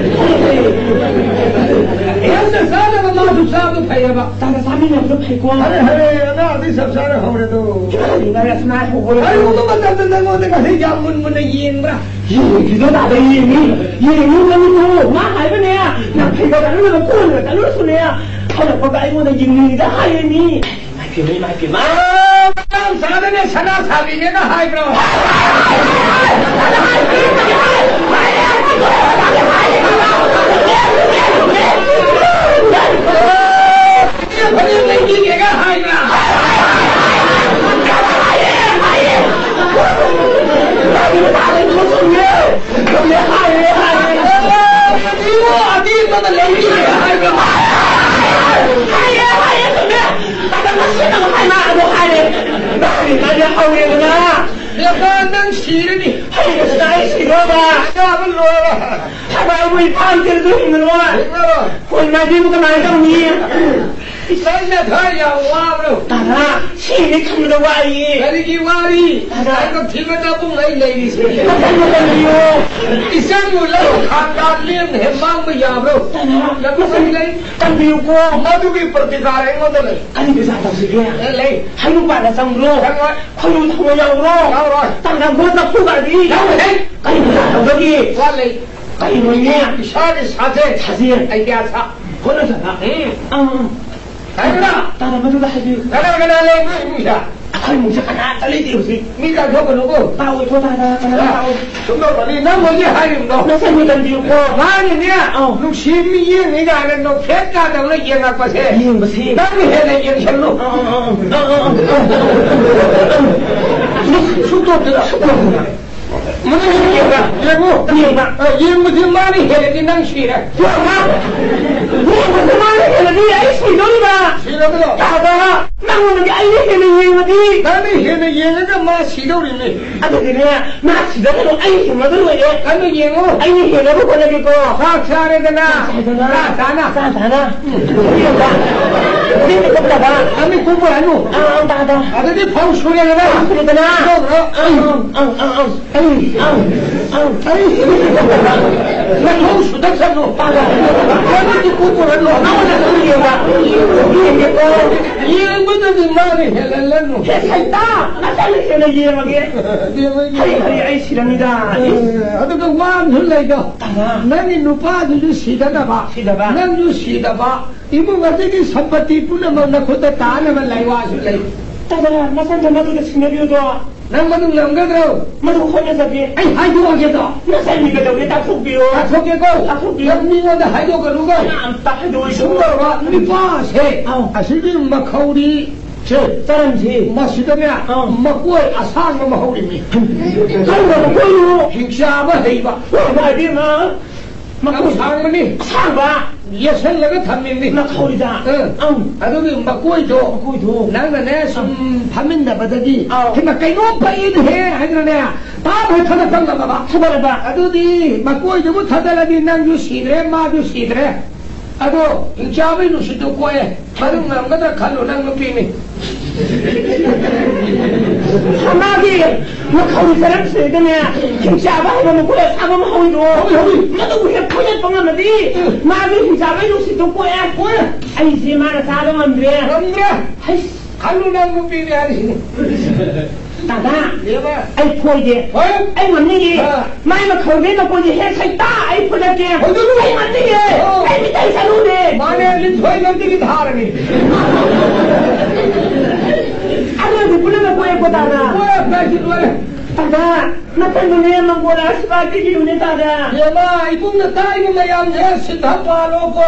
ꯅꯪꯅ ꯆꯥꯗꯕ ꯃꯥꯁꯨ ꯆꯥꯕꯗꯨ ꯐꯩꯌꯦꯕ꯫ ꯇꯥꯗ ꯆꯥꯃꯤꯟꯅꯕꯗꯣ ꯐꯩꯀꯣ꯫ ꯍꯔꯦ, ꯍꯔꯦ, ꯑꯅꯥꯕꯗꯤ ꯆꯞ ꯆꯥꯅ ꯍꯧꯔꯦꯗꯣ꯫ ꯀꯔꯤꯅꯣ ꯉꯁꯤ ꯁꯨꯃꯥꯏꯅ ꯍꯧꯕ? ꯀꯔꯤꯒꯨꯝꯕ ꯃꯇꯝꯗ ꯅꯪꯉꯣꯟꯗ ꯉꯁꯤ ꯌꯥꯝ ꯃꯨꯟ ꯃꯨꯟꯅ ꯌꯦꯡꯕ꯭ꯔꯥ? ꯌꯦꯡꯉꯤꯗꯣ ꯇꯥꯗ ꯌꯦꯡꯉꯤ꯫ ꯌꯦꯡꯉꯤ ꯅꯪꯁꯨ꯫ ꯃꯥ ꯍꯥꯏꯕꯅꯦ, ꯅꯥꯐꯩꯒ ꯆꯠꯂꯨꯔꯒ ꯀꯣꯟꯒ ꯆꯠꯂꯨꯔꯁꯨꯅꯦ, ꯍꯜꯂꯛꯄꯒ ꯑꯩꯉꯣꯟꯗ ꯌꯦꯡꯅꯤꯡꯉꯤꯗ ꯍꯥꯏꯌꯦ ꯃꯤ꯫ ꯏꯃꯥꯏ ꯄꯦꯝꯃ, ꯏꯃꯥꯏ ꯄꯦꯝꯃ꯫ ꯃꯇꯥꯡ ꯆꯥꯗꯅ ꯁꯅꯥ ꯁꯥꯕꯤꯒꯦꯒ ꯍꯥꯏꯕ꯭ꯔꯣ? ꯐꯅꯦꯛ ꯂꯩꯕꯤꯒꯦꯒ ꯍꯥꯏꯕ꯭ꯔꯥ? ꯏꯕꯨꯡꯉꯣ, ꯑꯇꯦꯛꯄꯗ ꯂꯩꯕꯤꯒꯦꯒ ꯍꯥꯏꯕ꯭ꯔꯥ? ꯍꯥꯏꯔꯦ꯫ ꯃꯥꯗꯤ ꯍꯧꯔꯦꯗꯅ꯫ ꯂꯀꯥ ꯅꯪ ꯁꯤꯔꯅꯤ꯫ ꯍꯩꯕꯁꯤꯅ ꯑꯩ ꯁꯤꯔꯣꯏꯕ꯫ ꯆꯥꯕ ꯂꯣꯏꯔꯦ꯫ ꯊꯕꯛ ꯑꯩꯕꯨ ꯏꯝꯐꯥꯜ ꯆꯦꯜꯂꯁꯨ ꯍꯤꯡꯉꯔꯣꯏ꯫ ꯍꯤꯡꯉꯔꯣꯏ꯫ ꯍꯣꯏ, ꯃꯥꯗꯤ ꯑꯃꯨꯛ ꯀꯃꯥꯏꯅ ꯇꯧꯅꯤ? ꯅꯪ ꯅꯊꯥ ꯌꯥꯝ ꯋꯥꯕ꯭ꯔꯣ? ꯇꯥꯗ, ꯁꯤꯅꯤ ꯈꯟꯕꯗ ꯋꯥꯏꯌꯦ꯫ ꯀꯔꯤꯒꯤ ꯋꯥꯔꯤ? ꯇꯥꯗ꯫ ꯅꯪꯒ ꯐꯤꯕꯗ ꯄꯨꯡ ꯑꯩ ꯂꯩꯔꯤꯁꯦ꯫ ꯃꯇꯝ ꯃꯇꯝ ꯄꯤꯌꯣ꯫ ꯏꯆꯟꯕꯨ ꯂꯧ ꯈꯥꯛꯇ ꯂꯦꯝꯅ ꯍꯦꯛ ꯃꯥꯡꯕ ꯌꯥꯕ꯭ꯔꯣ? ꯇꯥꯗ, ꯂꯧ ꯃꯇꯝ ꯂꯩ꯫ ꯇꯝꯕꯤꯌꯨꯀꯣ꯫ ꯃꯗꯨꯒꯤ ꯄ꯭ꯔꯇꯤꯀꯥꯔ ꯑꯩꯉꯣꯟꯗ ꯂꯩ꯫ ꯀꯔꯤ ꯄꯩꯁꯥ ꯇꯧꯁꯤꯒꯦ? ꯑꯦ, ꯂꯩ꯫ ꯍꯩꯅꯧ ꯄꯥꯟꯗ ꯆꯪꯕ꯭ꯔꯣ? ꯆꯪꯉꯣꯏ꯫ ꯈꯣꯏꯔꯨ ꯊꯥꯡꯒꯣꯏ ꯌꯥꯎꯕ꯭ꯔꯣ? ꯌꯥꯎꯔꯣꯏ꯫ ꯇꯥꯗ, ꯃꯣꯏ ꯆꯐꯨ ꯒꯥꯔꯤ? ꯌꯥꯎꯔꯣꯏꯍꯦ꯫ ꯀꯔꯤ ꯄꯩꯁꯥ ꯇꯧꯗꯒꯦ? ꯋꯥ ꯂꯩ꯫ ꯀꯔꯤꯅꯣꯅꯦ? ꯏꯁꯥꯒꯤ ꯁꯥꯖꯦꯜ꯫ ꯁꯥꯖꯦꯜ꯫ ꯑꯩꯗꯤꯌꯥ ꯁꯥ꯫ ꯍꯣꯠꯅꯖꯕ꯫ ꯎꯝ꯫ ꯑꯥ, ꯑꯥ꯫ ꯍꯥꯏꯕ꯭ꯔꯥ? ꯇꯥꯗ, ꯃꯗꯨꯗ ꯍꯥꯏꯕꯤꯌꯨ꯫ ꯀꯅꯥ ꯀꯅꯥ ꯂꯩ ꯅꯣꯏ ꯏꯃꯨꯡꯗ? ꯑꯩꯈꯣꯏ ꯏꯃꯨꯡꯁꯦ ꯀꯅꯥꯝꯇ ꯂꯩꯇꯦ ꯍꯧꯖꯤꯛ꯫ ꯃꯤ ꯇꯥꯟꯊꯣꯛꯀꯅꯨꯀꯣ꯫ ꯇꯥꯛꯑꯣꯏꯀꯣ ꯇꯥꯗ, ꯀꯅꯥꯝ ꯇꯥꯛꯑꯣꯏ꯫ ꯁꯨꯝ ꯇꯧꯕꯅꯤ꯫ ꯅꯪ ꯍꯧꯖꯤꯛ ꯍꯥꯏꯔꯤꯕꯗꯣ꯫ ꯅꯁꯥꯏ ꯇꯝꯕꯤꯌꯨꯀꯣ꯫ ꯃꯥꯅꯤꯅꯦ꯫ ꯑꯥꯎ꯫ ꯅꯨꯡꯁꯤ ꯃꯤꯠꯌꯦꯡꯅꯤ ꯀꯥꯏꯅ ꯅꯣꯛꯐꯦꯠ ꯀꯥꯗꯧꯅ ꯌꯦꯡꯉꯛꯄꯁꯦ꯫ ꯌꯦꯡꯕꯁꯦ꯫ ꯅꯪꯅ ꯍꯦꯟꯅ ꯌꯦꯡꯁꯜꯂꯨ꯫ ꯑꯥ, ꯑꯥ, ꯑꯥ, ꯑꯥ, ꯑꯥ, ꯑꯥ, ꯑꯥ, ꯑꯥ꯫ ꯁꯨꯛ-, ꯁꯨꯛꯇꯣꯛꯇꯅ꯫ ꯁꯨꯛꯇꯣꯛꯇꯅ꯫ ꯃꯗꯨ ꯌꯦꯡꯕ, ꯌꯦꯡꯉꯨ꯫ ꯌꯦꯡꯕ꯫ ꯑ, ꯌꯦꯡꯕꯗꯤ ꯃꯥꯅ ꯍꯦꯜꯂꯗꯤ ꯅꯪ ꯁꯤꯔꯦ꯫ ꯌꯦꯡꯕ꯫ ꯌꯦꯡꯕꯗꯤ ꯃꯥꯅ ꯍꯦꯜꯂꯗꯤ ꯑꯩ ꯁꯤꯗꯧꯔꯤꯕ꯫ ꯁꯤꯔꯕꯗꯣ? ꯇꯥꯗ, ꯅꯪꯉꯣꯟꯗꯗꯤ ꯑꯩꯅ ꯍꯦꯟꯅ ꯌꯦꯡꯉꯗꯤ꯫ ꯅꯪꯅ ꯍꯦꯟꯅ ꯌꯦꯡꯉꯒ ꯃꯥ ꯁꯤꯗꯧꯔꯤꯅꯤ꯫ ꯑꯗꯨꯗꯤꯅꯦ, ꯃꯥ ꯁꯤꯗꯧꯔꯤꯗꯣ ꯑꯩ ꯍꯤꯡꯉꯒ ꯂꯣꯏꯔꯦ꯫ ꯀꯟꯅ ꯌꯦꯡꯉꯨ꯫ ꯑꯩꯅ ꯍꯦꯟꯅꯕ ꯍꯣꯠꯅꯒꯦꯀꯣ꯫ ꯆꯥꯛ ꯆꯥꯔꯦꯗꯅ꯫ ꯆꯥꯛ ꯆꯥꯔꯦꯗꯅ꯫ ꯆꯥꯛ ꯆꯥꯅ꯫ ꯆꯥꯛ ꯆꯥꯅ꯫ ꯅꯪꯗꯤ ꯀꯨꯝꯃꯨꯔꯅꯨ꯫ ꯑꯥ, ꯑꯥ, ꯇꯥ, ꯇꯥ꯫ ꯑꯗꯨꯗꯤ ꯐꯧ ꯁꯨꯔꯦꯗꯅ꯫ ꯁꯨꯔꯦꯗꯅ꯫ ꯇꯧꯔꯣ꯫ ꯑꯪ, ꯑꯪ, ꯑꯪ, ꯑꯪ, ꯑꯪ꯫ ꯑꯪ, ꯑꯪ, ꯑꯪ꯫ ꯑꯩ ꯅꯪ ꯐꯧ ꯁꯨꯗꯠꯁꯅꯨ꯫ ꯇꯥ, ꯇꯥ꯫ ꯑꯗꯨꯗꯤ ꯀꯨꯝꯃꯨꯔꯅꯨ꯫ ꯅꯪꯉꯣꯟꯗ ꯑꯗꯨꯝ ꯌꯦꯡꯕ꯫ ꯌꯦꯡꯒꯦꯀꯣ꯫ ꯌꯦꯡꯕꯗꯗꯤ ꯃꯥꯅ ꯍꯦꯜꯍꯜꯂꯅꯨ꯫ ꯍꯦ, ꯁꯩꯇꯥ, ꯅꯁꯥꯅ ꯍꯦꯟꯅ ꯌꯦꯡꯉꯒꯦ꯫ ꯌꯦꯡꯉꯒꯦ꯫ ꯍꯩ, ꯍꯩ, ꯑꯩ ꯁꯤꯔꯅꯤꯗ꯫ ꯑꯦ, ꯑꯗꯨꯒ ꯋꯥ ꯑꯃꯁꯨ ꯂꯩꯗꯣ꯫ ꯇꯥꯗ꯫ ꯅꯪꯒꯤ ꯅꯨꯄꯥꯗꯨꯁꯨ ꯁꯤꯗꯅꯕ꯫ ꯁꯤꯗꯕ꯫ ꯅꯪꯁꯨ ꯁꯤꯗꯕ꯫ ꯏꯃꯨꯡ ꯑꯁꯤꯒꯤ ꯁꯝꯄꯇꯤ ꯄꯨꯝꯅꯃꯛ ꯅꯈꯨꯠꯇ ꯇꯥꯅꯕ ꯂꯩꯋꯥꯁꯨ ꯂꯩ꯫ ꯇꯥꯗ, ꯅꯆꯟꯗꯣ ꯃꯗꯨꯗ ꯁꯤꯟꯅꯕꯤꯌꯨꯗꯣ꯫ ꯅꯪ ꯃꯗꯨ ꯉꯝꯒꯗ꯭ꯔꯣ? ꯃꯗꯨ ꯍꯣꯠꯅꯖꯒꯦ꯫ ꯑꯩ ꯍꯥꯏꯗꯣꯛꯑꯒꯦꯗꯣ꯫ ꯅꯆꯟ ꯃꯤꯡ ꯀꯩꯗꯧꯒꯦ? ꯇꯥꯛꯊꯣꯛꯄꯤꯌꯣ꯫ ꯇꯥꯛꯊꯣꯛꯀꯦꯀꯣ꯫ ꯇꯥꯛꯊꯣꯛꯄꯤꯌꯣ꯫ ꯅꯪ ꯃꯤꯉꯣꯟꯗ ꯍꯥꯏꯗꯣꯛꯀꯅꯨꯀꯣ꯫ ꯀꯅꯥꯝꯇ ꯍꯥꯏꯗꯣꯛꯑꯣꯏ꯫ ꯁꯨꯝ ꯇꯧꯔꯕ ꯅꯨꯄꯥꯁꯦ꯫ ꯑꯧ꯫ ꯑꯁꯤꯒꯤ ꯃꯈꯧꯔꯤ ꯁꯦ, ꯆꯔꯝꯁꯤ꯫ ꯃꯁꯤꯗꯅꯦ, ꯑꯥ꯫ ꯃꯀꯣꯏ ꯑꯁꯥꯡꯕ ꯑꯃ ꯍꯧꯔꯤꯃꯤ꯫ ꯀꯔꯝꯕ ꯃꯀꯣꯏꯅꯣ? ꯍꯤꯡꯆꯥꯕ ꯍꯩꯕ꯫ ꯏꯃꯥ ꯏꯕꯦꯝꯃ꯫ ꯌꯥꯝ ꯃꯀꯣꯏ ꯁꯥꯡꯕꯅꯤ꯫ ꯑꯁꯥꯡꯕ꯫ ꯌꯦꯠꯁꯜꯂꯒ ꯊꯝꯃꯤꯅꯤ꯫ ꯃꯈꯧꯔꯤꯗ꯫ ꯑꯥ꯫ ꯑꯪ꯫ ꯑꯗꯨꯒꯤ ꯃꯀꯣꯏꯗꯣ ꯃꯀꯣꯏꯗꯣ꯫ ꯅꯪꯅꯅꯦ, ꯁꯨꯝ ꯑꯪ꯫ ꯐꯝꯃꯤꯟꯅꯕꯗꯒꯤ, ꯑꯥ꯫ ꯍꯩꯃꯥ, ꯀꯩꯅꯣꯝ ꯄꯛꯏꯅꯦꯍꯦ ꯍꯥꯏꯗꯅꯅꯦ, ꯇꯥꯞ ꯍꯦꯛ ꯊꯥꯗꯠꯄ ꯉꯝꯃꯕ꯫ ꯊꯥꯗꯠꯂꯕ꯫ ꯑꯗꯨꯗꯤ ꯃꯀꯣꯏꯗꯨꯕꯨ ꯊꯥꯗꯠꯂꯗꯤ ꯅꯪꯁꯨ ꯁꯤꯗ꯭ꯔꯦ, ꯃꯥꯁꯨ ꯁꯤꯗ꯭ꯔꯦ꯫ ꯑꯗꯣ ꯍꯤꯡꯆꯥꯕꯩ ꯅꯨꯡꯁꯤꯠꯇꯨ ꯀꯣꯛꯑꯦ꯫ ꯃꯗꯨ ꯉꯝꯒꯗ꯭ꯔꯥ ꯈꯜꯂꯨ, ꯅꯪ ꯅꯨꯄꯤꯅꯤ꯫ ꯃꯥꯒꯤ ꯃꯈꯧꯔꯤ ꯆꯔꯝꯁꯤꯗꯅꯦ, ꯍꯤꯡꯆꯥꯕ ꯍꯥꯏꯕ ꯃꯈꯣꯏ ꯑꯁꯥꯡꯕ ꯑꯃ ꯍꯧꯋꯤꯗꯣ꯫ ꯍꯧꯏ, ꯍꯧꯏ꯫ ꯃꯗꯨꯕꯨ ꯍꯦꯛ ꯐꯣꯏꯗꯠꯄ ꯉꯝꯃꯗꯤ, ꯎꯝ꯫ ꯃꯥꯒꯤ ꯍꯤꯡꯆꯥꯕꯩ ꯅꯨꯡꯁꯤꯠꯇꯨ ꯀꯣꯛꯑꯦ꯫ ꯀꯣꯛꯑꯦ꯫ ꯑꯩꯁꯦ ꯃꯥꯅ ꯆꯥꯕ ꯉꯝꯗ꯭ꯔꯦ꯫ ꯉꯝꯗ꯭ꯔꯦ꯫ ꯍꯩꯁ꯫ ꯈꯜꯂꯨ ꯅꯪ ꯅꯨꯄꯤꯅꯤ ꯍꯥꯏꯔꯤꯁꯤꯅꯤ꯫ ꯇꯥꯗꯥ, ꯏꯕꯦꯝꯃ꯫ ꯑꯩ ꯐꯣꯏꯗꯦ꯫ ꯍꯣꯏ꯫ ꯑꯩ ꯉꯝꯅꯤꯡꯉꯤ꯫ ꯑꯥ꯫ ꯃꯥꯏ ꯃꯈꯧꯔꯤ ꯃꯈꯣꯟꯁꯦ ꯍꯦꯛ ꯁꯩꯇꯥ ꯑꯩ ꯐꯨꯗꯠꯀꯦ꯫ ꯐꯨꯗꯠꯂꯨ꯫ ꯑꯩ ꯉꯝꯅꯤꯡꯉꯦ꯫ ꯑꯣ꯫ ꯑꯩ ꯃꯤꯇꯩ ꯁꯔꯨꯅꯦ꯫ ꯃꯥꯅꯦ, ꯂꯤꯟꯊꯣꯏ ꯅꯪꯗꯤ ꯊꯥꯔꯅꯤ꯫ ꯑꯗꯨꯗꯤ ꯄꯨꯝꯅꯃꯛ ꯀꯣꯛꯑꯦꯀꯣ, ꯇꯥꯗꯥ? ꯀꯣꯛꯑꯦ, ꯀꯥꯏꯁꯤ ꯂꯣꯏꯔꯦ꯫ ꯇꯥꯗꯥ, ꯅꯊꯟꯗꯨꯅꯦ ꯃꯪꯒꯣꯜ ꯑꯁꯤꯕꯥ ꯄꯤꯕꯤꯌꯨꯅꯦ, ꯇꯥꯗꯥ꯫ ꯏꯕꯦꯝꯃ, ꯏꯕꯨꯡꯅ ꯇꯥꯛꯏꯕ ꯃꯌꯥꯝꯁꯦ ꯁꯤꯟꯊ ꯄꯥꯜꯂꯣꯀꯣ꯫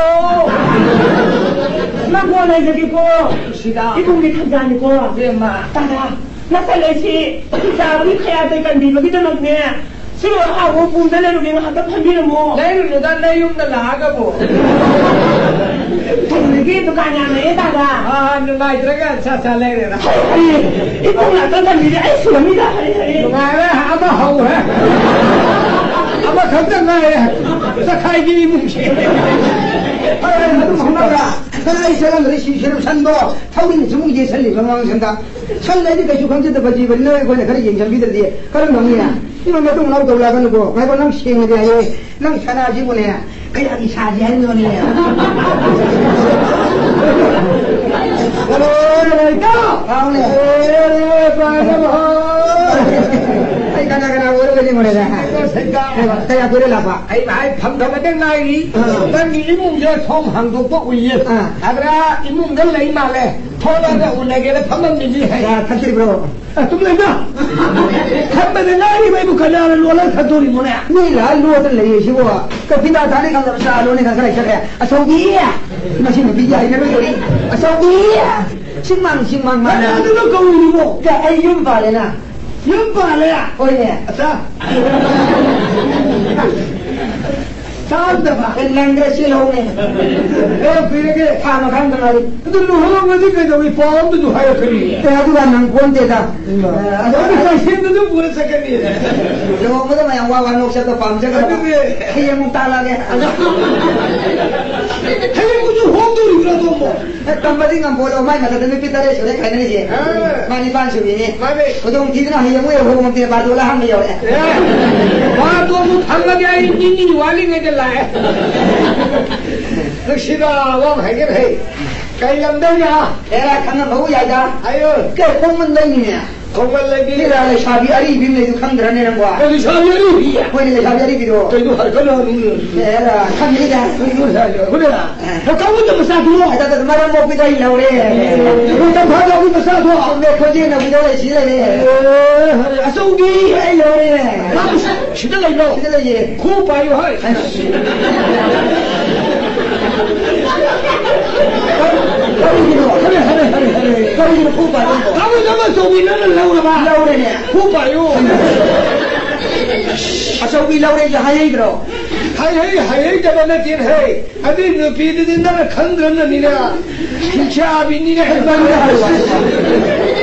ꯃꯪꯒꯣꯜ ꯍꯥꯏꯖꯒꯦꯀꯣ꯫ ꯁꯤꯗ꯫ ꯏꯕꯨꯡꯒꯤ ꯊꯧꯖꯥꯜꯅꯤꯀꯣ꯫ ꯏꯕꯦꯝꯃ꯫ ꯇꯥꯗꯥ, ꯅꯆꯜ ꯑꯁꯤ ꯆꯥꯕꯒꯤ ꯈꯌꯥꯗ ꯀꯟꯕꯤꯕꯒꯤꯗꯃꯛꯅꯦ꯫ ꯁꯤ ꯑꯍꯥꯎꯕ ꯄꯨꯝꯗ ꯂꯩꯔꯨꯒꯦ, ꯉꯥꯏꯍꯥꯛꯇ ꯐꯝꯕꯤꯔꯝꯃꯣ꯫ ꯂꯩꯔꯨꯅꯨꯗ, ꯅꯌꯨꯝꯗ ꯂꯥꯛꯑꯒꯕꯨ꯫ ꯀꯩꯅꯣꯒꯤ ꯗꯨꯀꯥꯟ ꯌꯥꯝ ꯂꯩꯌꯦ, ꯇꯥꯗꯥ꯫ ꯑꯥ, ꯅꯨꯡꯉꯥꯏꯇ꯭ꯔꯒ ꯁꯥ ꯁꯥ ꯂꯩꯔꯦꯗ꯫ ꯍꯩ, ꯍꯩ, ꯏꯕꯨꯡ ꯉꯥꯛꯇ ꯊꯝꯕꯤꯔꯦ, ꯑꯩ ꯁꯨꯔꯝꯃꯤꯗ, ꯍꯩ, ꯍꯩ꯫ ꯅꯨꯡꯉꯥꯏꯔꯦ, ꯑꯃ ꯍꯧꯔꯦ꯫ ꯑꯃꯈꯛꯇ ꯉꯥꯏꯔꯦ꯫ ꯆꯈꯥꯏꯒꯤ ꯏꯃꯨꯡꯁꯦ꯫ ꯐꯔꯦ, ꯑꯗꯨꯝ ꯍꯧꯅꯕ꯭ꯔꯥ? ꯀꯅꯥ ꯑꯩ ꯆꯠꯂꯝꯗ꯭ꯔꯦ, ꯁꯤ ꯁꯦꯔꯨ ꯁꯟꯗꯣ ꯊꯧꯔꯤꯅ ꯁꯨꯝ ꯌꯦꯠꯁꯜꯂꯤꯕ ꯃꯃꯥꯡ ꯁꯟꯗ꯫ ꯁꯟ ꯍꯥꯏꯗꯤ ꯀꯩꯁꯨ ꯈꯪꯖꯗꯕ ꯖꯤꯕꯅꯤꯅ ꯑꯩꯈꯣꯏꯅ ꯈꯔ ꯌꯦꯡꯁꯤꯟꯕꯤꯗ꯭ꯔꯗꯤ ꯀꯔꯝ ꯉꯝꯅꯤ? ꯏꯃꯥ ꯃꯇꯨꯡ ꯃꯅꯥꯎ ꯇꯧ ꯂꯥꯛꯀꯅꯨꯀꯣ꯫ ꯉꯥꯏꯈꯣ, ꯅꯪ ꯁꯦꯡꯅꯗꯤ ꯍꯥꯏꯌꯦ꯫ ꯅꯪ ꯁꯅꯥꯁꯤꯕꯨꯅꯦ, ꯀꯌꯥꯒꯤ ꯁꯥꯁꯤ ꯍꯥꯏꯅꯣꯅꯦ? ꯍꯜꯂꯣ, ꯏꯇꯥꯎ꯫ ꯍꯥꯎꯅꯦ꯫ ꯑꯦ, ꯄꯥꯏꯅꯕ ꯍꯣ꯫ ꯑꯩ ꯀꯅꯥ ꯀꯅꯥ ꯑꯣꯏꯔꯒ ꯌꯦꯡꯉꯨꯔꯦꯗ? ꯁꯩꯇꯥ꯫ ꯀꯌꯥ ꯀꯨꯏꯔꯦ ꯂꯥꯛꯄ? ꯑꯩ ꯚꯥꯏ ꯐꯝꯊꯕꯗ ꯉꯥꯏꯔꯤ꯫ ꯑꯥ꯫ ꯅꯪꯒꯤ ꯏꯃꯨꯡꯁꯦ ꯊꯣꯡ ꯍꯥꯡꯗꯣꯛꯄ ꯎꯏꯌꯦ꯫ ꯑꯥ꯫ ꯑꯗꯨꯅ ꯏꯃꯨꯡꯗ ꯂꯩ ꯃꯥꯜꯂꯦ꯫ ꯊꯣꯛꯂꯛꯑꯒ ꯎꯅꯒꯦꯅ ꯐꯝꯃꯝꯃꯤꯅꯤ ꯍꯥꯏ꯫ ꯆꯥ ꯊꯛꯇ꯭ꯔꯤꯕ꯭ꯔꯣ? ꯑ, ꯁꯨꯝ ꯂꯩꯗ꯫ ꯈꯟꯕꯗ ꯉꯥꯏꯔꯤꯕ ꯑꯩꯕꯨ ꯀꯅꯥꯅ ꯂꯣꯜꯂꯒ ꯊꯛꯇꯣꯔꯤꯃꯣꯅꯦ? ꯃꯤ ꯂꯥꯛꯑ ꯂꯣꯠꯇꯅ ꯂꯩꯌꯦ ꯁꯤꯕꯨ꯫ ꯀꯐꯤꯅꯥ ꯊꯥꯅꯤ ꯈꯪꯗꯕ ꯆꯥ ꯂꯣꯟꯅꯤ ꯈꯪꯗꯅ ꯆꯠꯈ꯭ꯔꯦ꯫ ꯑꯆꯧꯕꯤ! ꯃꯁꯤ ꯅꯨꯄꯤꯒꯤ ꯍꯩꯅꯕꯤꯗꯨꯅꯤ꯫ ꯑꯆꯧꯕꯤ! ꯁꯤꯡꯃꯥꯡ, ꯁꯤꯡꯃꯥꯡ ꯃꯥꯅ꯫ ꯅꯪ ꯑꯗꯨꯅ ꯀꯧꯔꯤꯕꯣ? ꯑꯩ ꯌꯨꯝ ꯄꯥꯜꯂꯦꯅ꯫ ꯌꯨꯝ ꯄꯥꯜꯂꯦ? ꯍꯣꯏꯅꯦ꯫ ꯑꯆꯥ꯫ ꯇꯥꯗꯕ꯫ ꯑꯦ, ꯂꯪꯗ꯭ꯔ ꯆꯦꯜꯍꯧꯅꯦ꯫ ꯑꯦ, ꯀꯨꯏꯔꯒꯦ꯫ ꯊꯥ ꯃꯈꯥꯏ ꯑꯃꯇ ꯉꯥꯏꯔꯤ꯫ ꯑꯗꯨ ꯂꯨꯍꯣꯡꯉꯗꯤ ꯀꯩꯗꯧꯏ? ꯄꯥꯎ ꯑꯝꯇꯁꯨ ꯍꯥꯏꯔꯛꯀꯅꯤ꯫ ꯑꯦ, ꯑꯗꯨꯒ ꯅꯪ ꯀꯣꯟꯗꯦꯗ꯫ ꯏꯃꯥ꯫ ꯑꯦ, ꯑꯗꯨ ꯑꯗꯨ ꯀꯩꯊꯦꯜꯗ ꯑꯗꯨꯝ ꯄꯨꯔ ꯆꯠꯀꯅꯤ꯫ ꯂꯨꯍꯣꯡꯕꯗ ꯃꯌꯥꯝ ꯋꯥ ꯋꯥ ꯅꯣꯛꯆꯕꯗꯣ ꯄꯥꯝꯖꯗꯕ꯫ ꯑꯗꯨꯅꯦ꯫ ꯍꯌꯦꯡ ꯑꯃꯨꯛ ꯇꯥꯜꯂꯛꯑꯒꯦ꯫ ꯍꯌꯦꯡ ꯀꯨꯠꯁꯨ ꯍꯣꯡꯗꯣꯔꯤꯕ꯭ꯔꯥ, ꯑꯗꯣꯝꯕꯣ? ꯑꯦ, ꯇꯝꯕꯗꯤ ꯉꯝꯄꯣꯠꯂꯣ, ꯃꯥꯏ ꯃꯊꯛꯇ ꯅꯨꯄꯤ ꯇꯔꯦꯠ ꯁꯨꯔꯦ ꯈꯥꯏꯅꯔꯤꯁꯦ꯫ ꯑꯦ꯫ ꯃꯥ ꯅꯤꯄꯥꯟ ꯁꯨꯕꯤꯅꯤ꯫ ꯃꯥꯅꯦ꯫ ꯈꯨꯗꯣꯡ ꯊꯤꯗꯅ ꯍꯌꯦꯡ ꯃꯣꯏ ꯑꯍꯨꯝ ꯑꯃꯗꯤ ꯕꯥꯔꯇꯣꯟ ꯂꯥꯛꯍꯟꯕ ꯌꯧꯔꯛꯑꯦ꯫ ꯑꯦ꯫ ꯕꯥꯔꯇꯣꯟꯕꯨ ꯐꯪꯉꯗꯤ ꯑꯩ ꯅꯤꯅꯤ ꯋꯥꯠꯂꯤꯉꯩꯗ ꯂꯥꯛꯑꯦ꯫ ꯅꯨꯡꯁꯤꯕ ꯋꯥ ꯑꯃ ꯍꯥꯏꯒꯦ ꯍꯩ꯫ ꯀꯩ ꯂꯝꯗꯩꯅꯣ? ꯑꯦꯔꯥ, ꯈꯪꯉꯝꯕꯕꯨ ꯌꯥꯏꯗ꯫ ꯍꯥꯏꯌꯨ꯫ ꯀꯩ ꯈꯣꯡꯃꯟꯗꯩꯅꯤꯅꯦ? ꯈꯣꯡꯃꯟ ꯂꯩꯕꯤ꯫ ꯑꯦꯔꯥ, ꯂꯩꯁꯥꯕꯤ ꯑꯔꯤꯕꯤ ꯑꯃ ꯂꯩꯗꯨ ꯈꯪꯗ꯭ꯔꯅꯦ ꯅꯪꯕꯣ? ꯑꯦ, ꯂꯩꯁꯥꯕꯤ ꯑꯔꯤꯕꯤ? ꯍꯣꯏꯅꯦ, ꯂꯩꯁꯥꯕꯤ ꯑꯔꯤꯕꯤꯗꯣ꯫ ꯀꯩꯅꯣ ꯍꯥꯏꯔꯛꯀꯅꯨ, ꯍꯅꯨ꯫ ꯑꯦꯔꯥ, ꯈꯪꯉꯤꯗ꯫ ꯀꯩꯅꯣ ꯍꯥꯏꯔꯛꯀꯅꯨ? ꯑꯦ꯫ ꯀꯥꯡꯕꯨꯗ ꯃꯆꯥꯗꯨꯔꯣ? ꯑꯗ, ꯑꯗ, ꯃꯔꯝ ꯃꯣꯛꯄꯤꯗꯣ ꯑꯩ ꯂꯧꯔꯦ꯫ ꯑꯦ, ꯇꯝꯐꯥ ꯂꯧꯕꯤ ꯃꯆꯥꯗꯣ? ꯆꯨꯝꯃꯦ, ꯈꯣꯟꯖꯦꯜ ꯅꯧꯕꯤꯗꯣ ꯑꯩ ꯁꯤ ꯂꯩꯔꯦ꯫ ꯑꯦ, ꯍꯔꯦ, ꯑꯆꯧꯕꯤ? ꯑꯩ ꯂꯧꯔꯦ꯫ ꯃꯥꯕꯨ ꯁꯤꯗ ꯂꯩꯕ꯭ꯔꯣ? ꯁꯤꯗ ꯂꯩꯌꯦ꯫ ꯈꯨ ꯄꯥꯏꯌꯨ ꯍꯥꯏ꯫ ꯀꯔꯤꯒꯤꯅꯣ? ꯍꯔꯦ, ꯍꯔꯦ, ꯍꯔꯦ, ꯍꯔꯦ꯫ ꯀꯔꯤꯒꯤꯅꯣ ꯈꯨ ꯄꯥꯏꯔꯤꯕꯣ? ꯀꯥꯡꯕꯨꯗ ꯑꯆꯧꯕꯤ ꯅꯪꯅ ꯂꯧꯔꯕ? ꯂꯧꯔꯦꯅꯦ꯫ ꯈꯨ ꯄꯥꯏꯌꯨ꯫ ꯑꯆꯧꯕꯤ ꯂꯧꯔꯦꯁꯦ ꯍꯥꯏꯍꯩꯗ꯭ꯔꯣ? ꯍꯥꯏꯍꯩ, ꯍꯥꯏꯍꯩꯗꯕ ꯅꯠꯇꯦꯅꯦ, ꯍꯩ꯫ ꯑꯗꯨꯏ ꯅꯨꯄꯤꯗꯨꯗꯤ ꯅꯪꯅ ꯈꯪꯗ꯭ꯔꯕꯅꯤꯅ, ꯍꯤꯡꯆꯥꯕꯤꯅꯤꯅ ꯍꯦꯟꯃꯟꯒ꯭ꯔꯦ ꯍꯥꯏꯕ꯫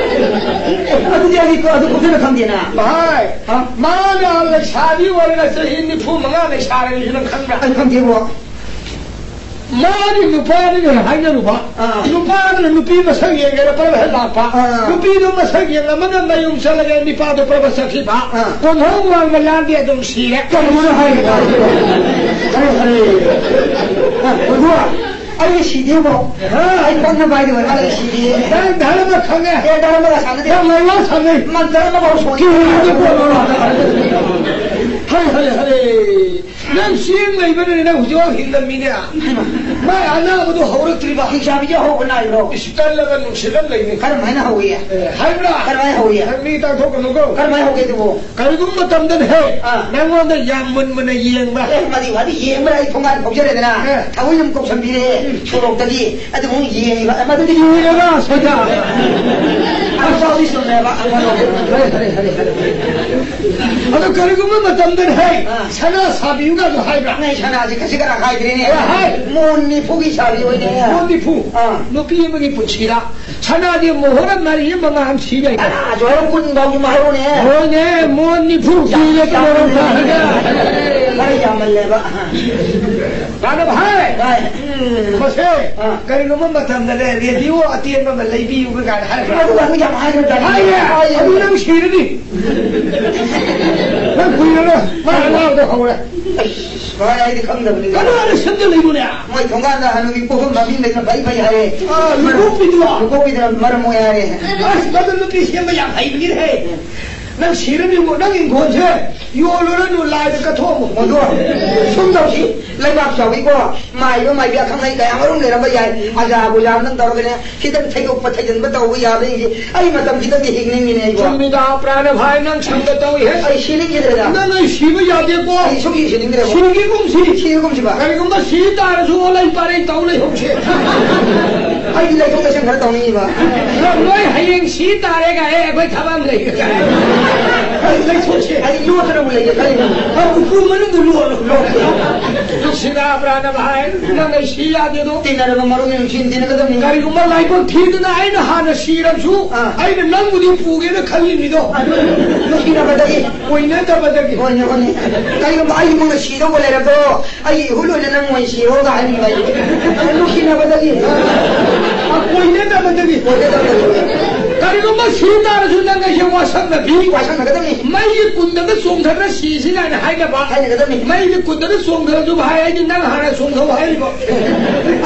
ꯑꯗꯨꯗꯤ ꯑꯩꯗꯤ ꯑꯗꯨ ꯀꯨꯞꯊꯅ ꯈꯪꯗꯦꯅ꯫ ꯚꯥꯏ, ꯍꯥ? ꯃꯥꯅ ꯂꯩꯁꯥꯕꯤ ꯑꯣꯏꯔꯒ ꯆꯍꯤ ꯅꯤꯐꯨ ꯃꯉꯥ ꯂꯩꯁꯥꯔꯕꯤꯁꯤ ꯅꯪ ꯈꯪꯕ꯭ꯔꯥ? ꯑꯩ ꯈꯪꯗꯦꯕꯣ꯫ ꯃꯥꯒꯤ ꯅꯨꯄꯥꯗꯨꯅ ꯍꯥꯏꯅꯔꯨꯕ, ꯑꯥ꯫ ꯅꯨꯄꯥꯗꯨꯅ ꯅꯨꯄꯤ ꯃꯁꯛ ꯌꯦꯡꯒꯦꯅ ꯄꯔꯕ ꯍꯦꯛ ꯂꯥꯛꯄ꯫ ꯑꯥ꯫ ꯅꯨꯄꯤꯗꯣ ꯃꯁꯛ ꯌꯦꯡꯉꯝꯃꯒ ꯃꯌꯨꯝ ꯆꯠꯂꯒꯦ ꯅꯤꯄꯥꯗꯣ ꯄꯔꯕ ꯆꯠꯈꯤꯕ꯫ ꯑꯥ꯫ ꯀꯣꯟꯊꯣꯡ ꯋꯥꯡꯃ ꯂꯥꯟꯗꯦ ꯑꯗꯨꯝ ꯁꯤꯔꯦ꯫ ꯀꯔꯤꯅꯣ ꯍꯥꯏꯔꯤꯕ? ꯍꯔꯦ, ꯍꯔꯦ꯫ ꯑ, ꯍꯣꯏ꯫ ꯑꯩ ꯁꯤꯗꯦꯕꯣ꯫ ꯍꯥ? ꯑꯩ ꯄꯪꯅ ꯄꯥꯏꯗꯦꯕ, ꯑꯩ ꯁꯤꯗꯦ꯫ ꯅꯪ ꯙꯔꯃ ꯈꯪꯉꯦ꯫ ꯑꯦ, ꯙꯔꯃꯒ ꯁꯥꯟꯅꯗꯦ꯫ ꯅꯪ ꯂꯩꯋꯥ ꯁꯥꯟꯅꯩ꯫ ꯃꯟꯇ꯭ꯔ ꯑꯃꯐꯥꯎ ꯁꯣꯟꯗꯦ꯫ ꯀꯤꯔꯤꯗꯤ ꯀꯣꯟꯅ ꯂꯥꯛꯑꯒ꯫ ꯍꯔꯦ, ꯍꯔꯦ, ꯍꯔꯦ꯫ ꯅꯪ ꯆꯦꯡ ꯂꯩꯕꯅꯅꯦ ꯅꯪ ꯍꯧꯖꯤꯛꯐꯥꯎ ꯍꯤꯡꯉꯝꯃꯤꯅꯦ꯫ ꯍꯩꯃꯥ꯫ ꯃꯥꯏ ꯑꯅꯥꯕꯗꯣ ꯍꯧꯔꯛꯇ꯭ꯔꯤꯕ꯫ ꯍꯤꯡꯆꯥꯕꯤꯁꯦ ꯍꯧꯕ ꯅꯥꯏꯕ꯭ꯔꯣ? ꯏꯁ, ꯀꯜꯂꯕ ꯅꯨꯡꯁꯤꯠ ꯑꯃ ꯂꯩꯅꯤ꯫ ꯀꯔꯝꯍꯥꯏꯅ ꯍꯧꯏ? ꯑꯦ, ꯍꯥꯏꯕ꯭ꯔꯥ? ꯀꯔꯝꯍꯥꯏꯅ ꯍꯧꯏ? ꯅꯪ ꯃꯤ ꯇꯥꯛꯊꯣꯛꯀꯅꯨꯀꯣ꯫ ꯀꯔꯝꯍꯥꯏꯅ ꯍꯧꯒꯦ ꯑꯗꯨꯕꯨ? ꯀꯔꯤꯒꯨꯝꯕ ꯃꯇꯝꯗꯅꯦ ꯍꯦ, ꯑꯥ꯫ ꯅꯪꯉꯣꯟꯗ ꯌꯥꯝ ꯃꯨꯟ ꯃꯨꯟꯅ ꯌꯦꯡꯕ꯫ ꯑꯦ, ꯃꯗꯤ ꯋꯥꯗꯤ ꯌꯦꯡꯕꯗ ꯑꯩ ꯊꯣꯡꯒꯥꯟ ꯐꯥꯎꯖꯔꯦꯗꯅ꯫ ꯑꯦ꯫ ꯊꯑꯣꯏꯅ ꯑꯃꯨꯛ ꯀꯧꯁꯟꯕꯤꯔꯦ ꯁꯣꯔꯣꯛꯇꯒꯤ꯫ ꯑꯗꯨꯒ ꯑꯃꯨꯛ ꯌꯦꯡꯉꯤꯕ꯫ ꯑꯦ, ꯃꯗꯨꯗꯤ ꯌꯦꯡꯉꯤꯔꯒ ꯁꯣꯏꯗ꯫ ꯑꯃꯐꯥꯎꯗꯤ ꯆꯨꯝꯃꯦꯕ꯫ ꯍꯔꯦ, ꯍꯔꯦ, ꯍꯔꯦ, ꯍꯔꯦ꯫ ꯑꯗꯣ ꯀꯔꯤꯒꯨꯝꯕ ꯃꯇꯝꯗꯅꯦ ꯍꯦ, ꯑꯥ꯫ ꯁꯅꯥ ꯁꯥꯕꯤꯌꯨꯒꯁꯨ ꯍꯥꯏꯕ꯭ꯔꯥ? ꯅꯪ ꯁꯅꯥꯁꯦ ꯈꯖꯤꯛ ꯈꯔ ꯍꯥꯏꯗ꯭ꯔꯦꯅꯦ꯫ ꯑꯦ, ꯍꯥꯏ꯫ ꯃꯣꯟ ꯅꯤꯐꯨꯒꯤ ꯁꯥꯕꯤ ꯑꯣꯏꯅꯦ꯫ ꯃꯣꯟ ꯅꯤꯐꯨ꯫ ꯑꯥ꯫ ꯅꯨꯄꯤ ꯑꯃꯒꯤ ꯄꯨꯟꯁꯤꯗ ꯁꯅꯥꯗꯤ ꯃꯣꯍꯣꯔ ꯃꯔꯤ ꯃꯉꯥ ꯑꯃ ꯁꯤ ꯌꯥꯏ꯫ ꯑꯥ, ꯖꯣꯍꯣꯔ ꯀꯨꯟ ꯐꯥꯎꯒꯤ ꯃꯍꯥꯏꯔꯣꯅꯦ꯫ ꯍꯣꯏꯅꯦ, ꯃꯣꯟ ꯅꯤꯐꯨ ꯌꯥꯝ ꯄꯤꯔꯦ ꯌꯥꯝ ꯀꯩꯅꯣ ꯐꯔꯒ꯫ ꯈꯔ ꯌꯥꯝꯃꯜꯂꯦꯕ꯫ ꯇꯥꯗꯕ ꯍꯥꯏ꯫ ꯇꯥꯏ꯫ ꯃꯁꯦ, ꯑꯥ꯫ ꯀꯔꯤꯒꯨꯝꯕ ꯃꯇꯝꯗꯅꯦ, ꯔꯦꯗꯤꯑꯣ ꯑꯇꯦꯟꯕ ꯑꯃ ꯂꯩꯕꯤꯌꯨꯒ ꯀꯥꯏꯅ ꯍꯥꯏꯔꯛꯄ꯭ꯔꯥ? ꯑꯗꯨꯒ ꯑꯃꯨꯛ ꯌꯥꯝ ꯍꯥꯏꯈ꯭ꯔꯖꯥꯠꯅꯤ꯫ ꯍꯥꯏꯌꯦ꯫ ꯍꯥꯏꯌꯦ꯫ ꯑꯗꯨ ꯅꯪ ꯁꯤꯔꯅꯤ꯫ ꯅꯪ ꯀꯨꯏꯔꯔꯣꯏ꯫ ꯃꯥ ꯑꯉꯥꯡꯗꯣ ꯍꯧꯔꯦ꯫ ꯑꯁ, ꯚꯥꯏ, ꯑꯩꯗꯤ ꯈꯪꯗꯕꯅꯤꯅ꯫ ꯀꯅꯥꯅ ꯁꯦꯝꯖꯜꯂꯤꯅꯣꯅꯦ? ꯃꯣꯏ ꯊꯣꯡꯒꯥꯟꯗ ꯍꯅꯨꯕꯤ ꯄꯣꯛꯐꯝ ꯃꯃꯤꯡ ꯂꯩꯅ ꯐꯩ ꯐꯩ ꯍꯥꯏꯌꯦ꯫ ꯑꯥ, ꯂꯨꯀꯣꯛꯄꯤꯗꯨꯔꯣ? ꯂꯨꯀꯣꯛꯄꯤꯗꯨꯅ ꯃꯔꯝ ꯑꯣꯏ ꯍꯥꯏꯔꯦ꯫ ꯑꯁ, ꯃꯗꯨ ꯅꯨꯄꯤ ꯁꯦꯝꯕ ꯌꯥꯝ ꯍꯩꯕꯅꯤꯍꯦ꯫ ꯅꯪ ꯁꯤꯔꯅꯤꯕꯣ, ꯅꯪ ꯏꯪꯈꯣꯜꯁꯦ ꯌꯣꯜꯂꯨꯔꯅꯨ, ꯂꯥꯏꯗ ꯀꯠꯊꯣꯛꯑꯝꯃꯣ꯫ ꯃꯗꯨ ꯁꯨꯝ ꯇꯧꯁꯤ, ꯂꯩꯕꯥꯛ ꯆꯥꯎꯏꯀꯣ, ꯃꯥꯏꯕ ꯃꯥꯏꯕꯤ ꯑꯈꯪ ꯑꯍꯩ ꯀꯌꯥ ꯃꯔꯨꯝ ꯂꯩꯔꯝꯕ ꯌꯥꯏ, ꯑꯖꯥ ꯕꯨꯖꯥ ꯑꯝꯇꯪ ꯇꯧꯔꯒꯅꯦ, ꯈꯤꯇꯪ ꯊꯩꯗꯣꯛꯄ ꯊꯩꯖꯤꯟꯕ ꯇꯧꯕ ꯌꯥꯕ꯭ꯔꯥ ꯌꯦꯡꯁꯤ꯫ ꯑꯩ ꯃꯇꯝ ꯈꯤꯇꯪꯗꯤ ꯍꯤꯡꯅꯤꯡꯉꯤꯅꯦ ꯑꯩꯕꯣ꯫ ꯆꯨꯝꯃꯤꯗ, ꯄ꯭ꯔꯥꯅ ꯚꯥꯏ, ꯅꯪ ꯁꯪꯒ ꯇꯧꯏꯍꯦ꯫ ꯑꯩ ꯁꯤꯅꯤꯡꯈꯤꯗ꯭ꯔꯦꯗ꯫ ꯅꯪ ꯑꯩ ꯁꯤꯕ ꯌꯥꯗꯦꯀꯣ꯫ ꯑꯩ ꯁꯨꯡꯁꯤ ꯁꯤꯅꯤꯡꯗ꯭ꯔꯦꯕꯣ꯫ ꯁꯤꯒꯤꯒꯨꯝꯁꯤ꯫ ꯁꯤꯒꯨꯝꯁꯤꯕ꯫ ꯀꯔꯤꯒꯨꯝꯕ ꯁꯤ ꯇꯥꯔꯁꯨ ꯑꯣꯂꯩ ꯄꯥꯔꯩ ꯇꯧ ꯂꯩꯍꯧꯁꯦ꯫ ꯑꯩꯗꯤ ꯂꯩꯊꯣꯛ ꯂꯩꯁꯤꯟ ꯈꯔ ꯇꯧꯅꯤꯡꯉꯤꯕ꯫ ꯅꯣꯏ ꯍꯌꯦꯡ ꯁꯤ ꯇꯥꯔꯦ ꯀꯥꯏ ꯑꯩꯈꯣꯏ ꯊꯕꯛ ꯑꯃ ꯂꯩꯒꯦ꯫ ꯑꯩ ꯂꯩꯊꯣꯛꯁꯦ꯫ ꯑꯩ ꯂꯣꯠꯇꯅꯕꯨ ꯂꯩꯒꯦ ꯈꯜꯂꯤꯕ꯫ ꯑ, ꯎꯄꯨ ꯃꯅꯨꯡꯗ ꯂꯣꯠꯂꯣ꯫ ꯂꯣꯠꯂꯣ꯫ ꯁꯤꯗ ꯄ꯭ꯔꯥꯅ ꯚꯥꯏ, ꯅꯪ ꯑꯩ ꯁꯤ ꯌꯥꯗꯦꯗꯣ꯫ ꯇꯤꯟꯅꯔꯕ ꯃꯔꯨꯞꯅꯤ ꯅꯨꯡꯁꯤ ꯇꯤꯟꯅꯒꯗꯕꯅꯤ꯫ ꯀꯔꯤꯒꯨꯝꯕ ꯂꯥꯏꯕꯛ ꯊꯤꯗꯅ ꯑꯩꯅ ꯍꯥꯟꯅ ꯁꯤꯔꯕꯁꯨ, ꯑꯥ꯫ ꯑꯩꯅ ꯅꯪꯕꯨꯗꯤ ꯄꯨꯒꯦꯅ ꯈꯜꯂꯤꯅꯤꯗꯣ꯫ ꯑꯗꯨ ꯅꯨꯡꯁꯤꯅꯕꯗꯒꯤ꯫ ꯍꯣꯏꯅꯦ, ꯍꯣꯏꯅꯦ꯫ ꯀꯔꯤꯒꯨꯝꯕ ꯑꯩꯒꯤ ꯃꯪꯗ ꯁꯤꯗꯧꯕ ꯂꯩꯔꯕꯗꯣ, ꯑꯩꯒꯤ ꯏꯍꯨꯜ ꯑꯣꯏꯅ ꯅꯪ ꯑꯣꯏꯅ ꯁꯤꯔꯣꯒ ꯍꯥꯏꯕꯤꯕ ꯑꯩ꯫ ꯅꯨꯡꯁꯤꯅꯕꯗꯒꯤ꯫ ꯑ, ꯀꯣꯏꯅꯗꯕꯗꯒꯤ꯫ ꯀꯣꯏꯅꯗꯕꯗꯒꯤ꯫ ꯀꯔꯤꯒꯨꯝꯕ ꯁꯤ ꯇꯥꯔꯁꯨ ꯅꯪ ꯑꯩꯁꯦ ꯋꯥꯁꯛꯅꯕꯤ꯫ ꯋꯥꯁꯛꯅꯒꯗꯕꯅꯤ꯫ ꯃꯩꯒꯤ ꯀꯨꯟꯗꯒ ꯆꯣꯡꯊꯔ ꯁꯤꯁꯤ ꯀꯥꯏꯅ ꯍꯥꯏꯅꯕ꯫ ꯍꯥꯏꯅꯒꯗꯕꯅꯤ꯫ ꯃꯩꯒꯤ ꯀꯨꯟꯗꯒ ꯆꯣꯡꯊꯔꯁꯨ ꯚꯥꯏ ꯑꯩꯗꯤ ꯅꯪ ꯍꯥꯟꯅ ꯆꯣꯡꯊꯧ ꯍꯥꯏꯔꯤꯕ꯫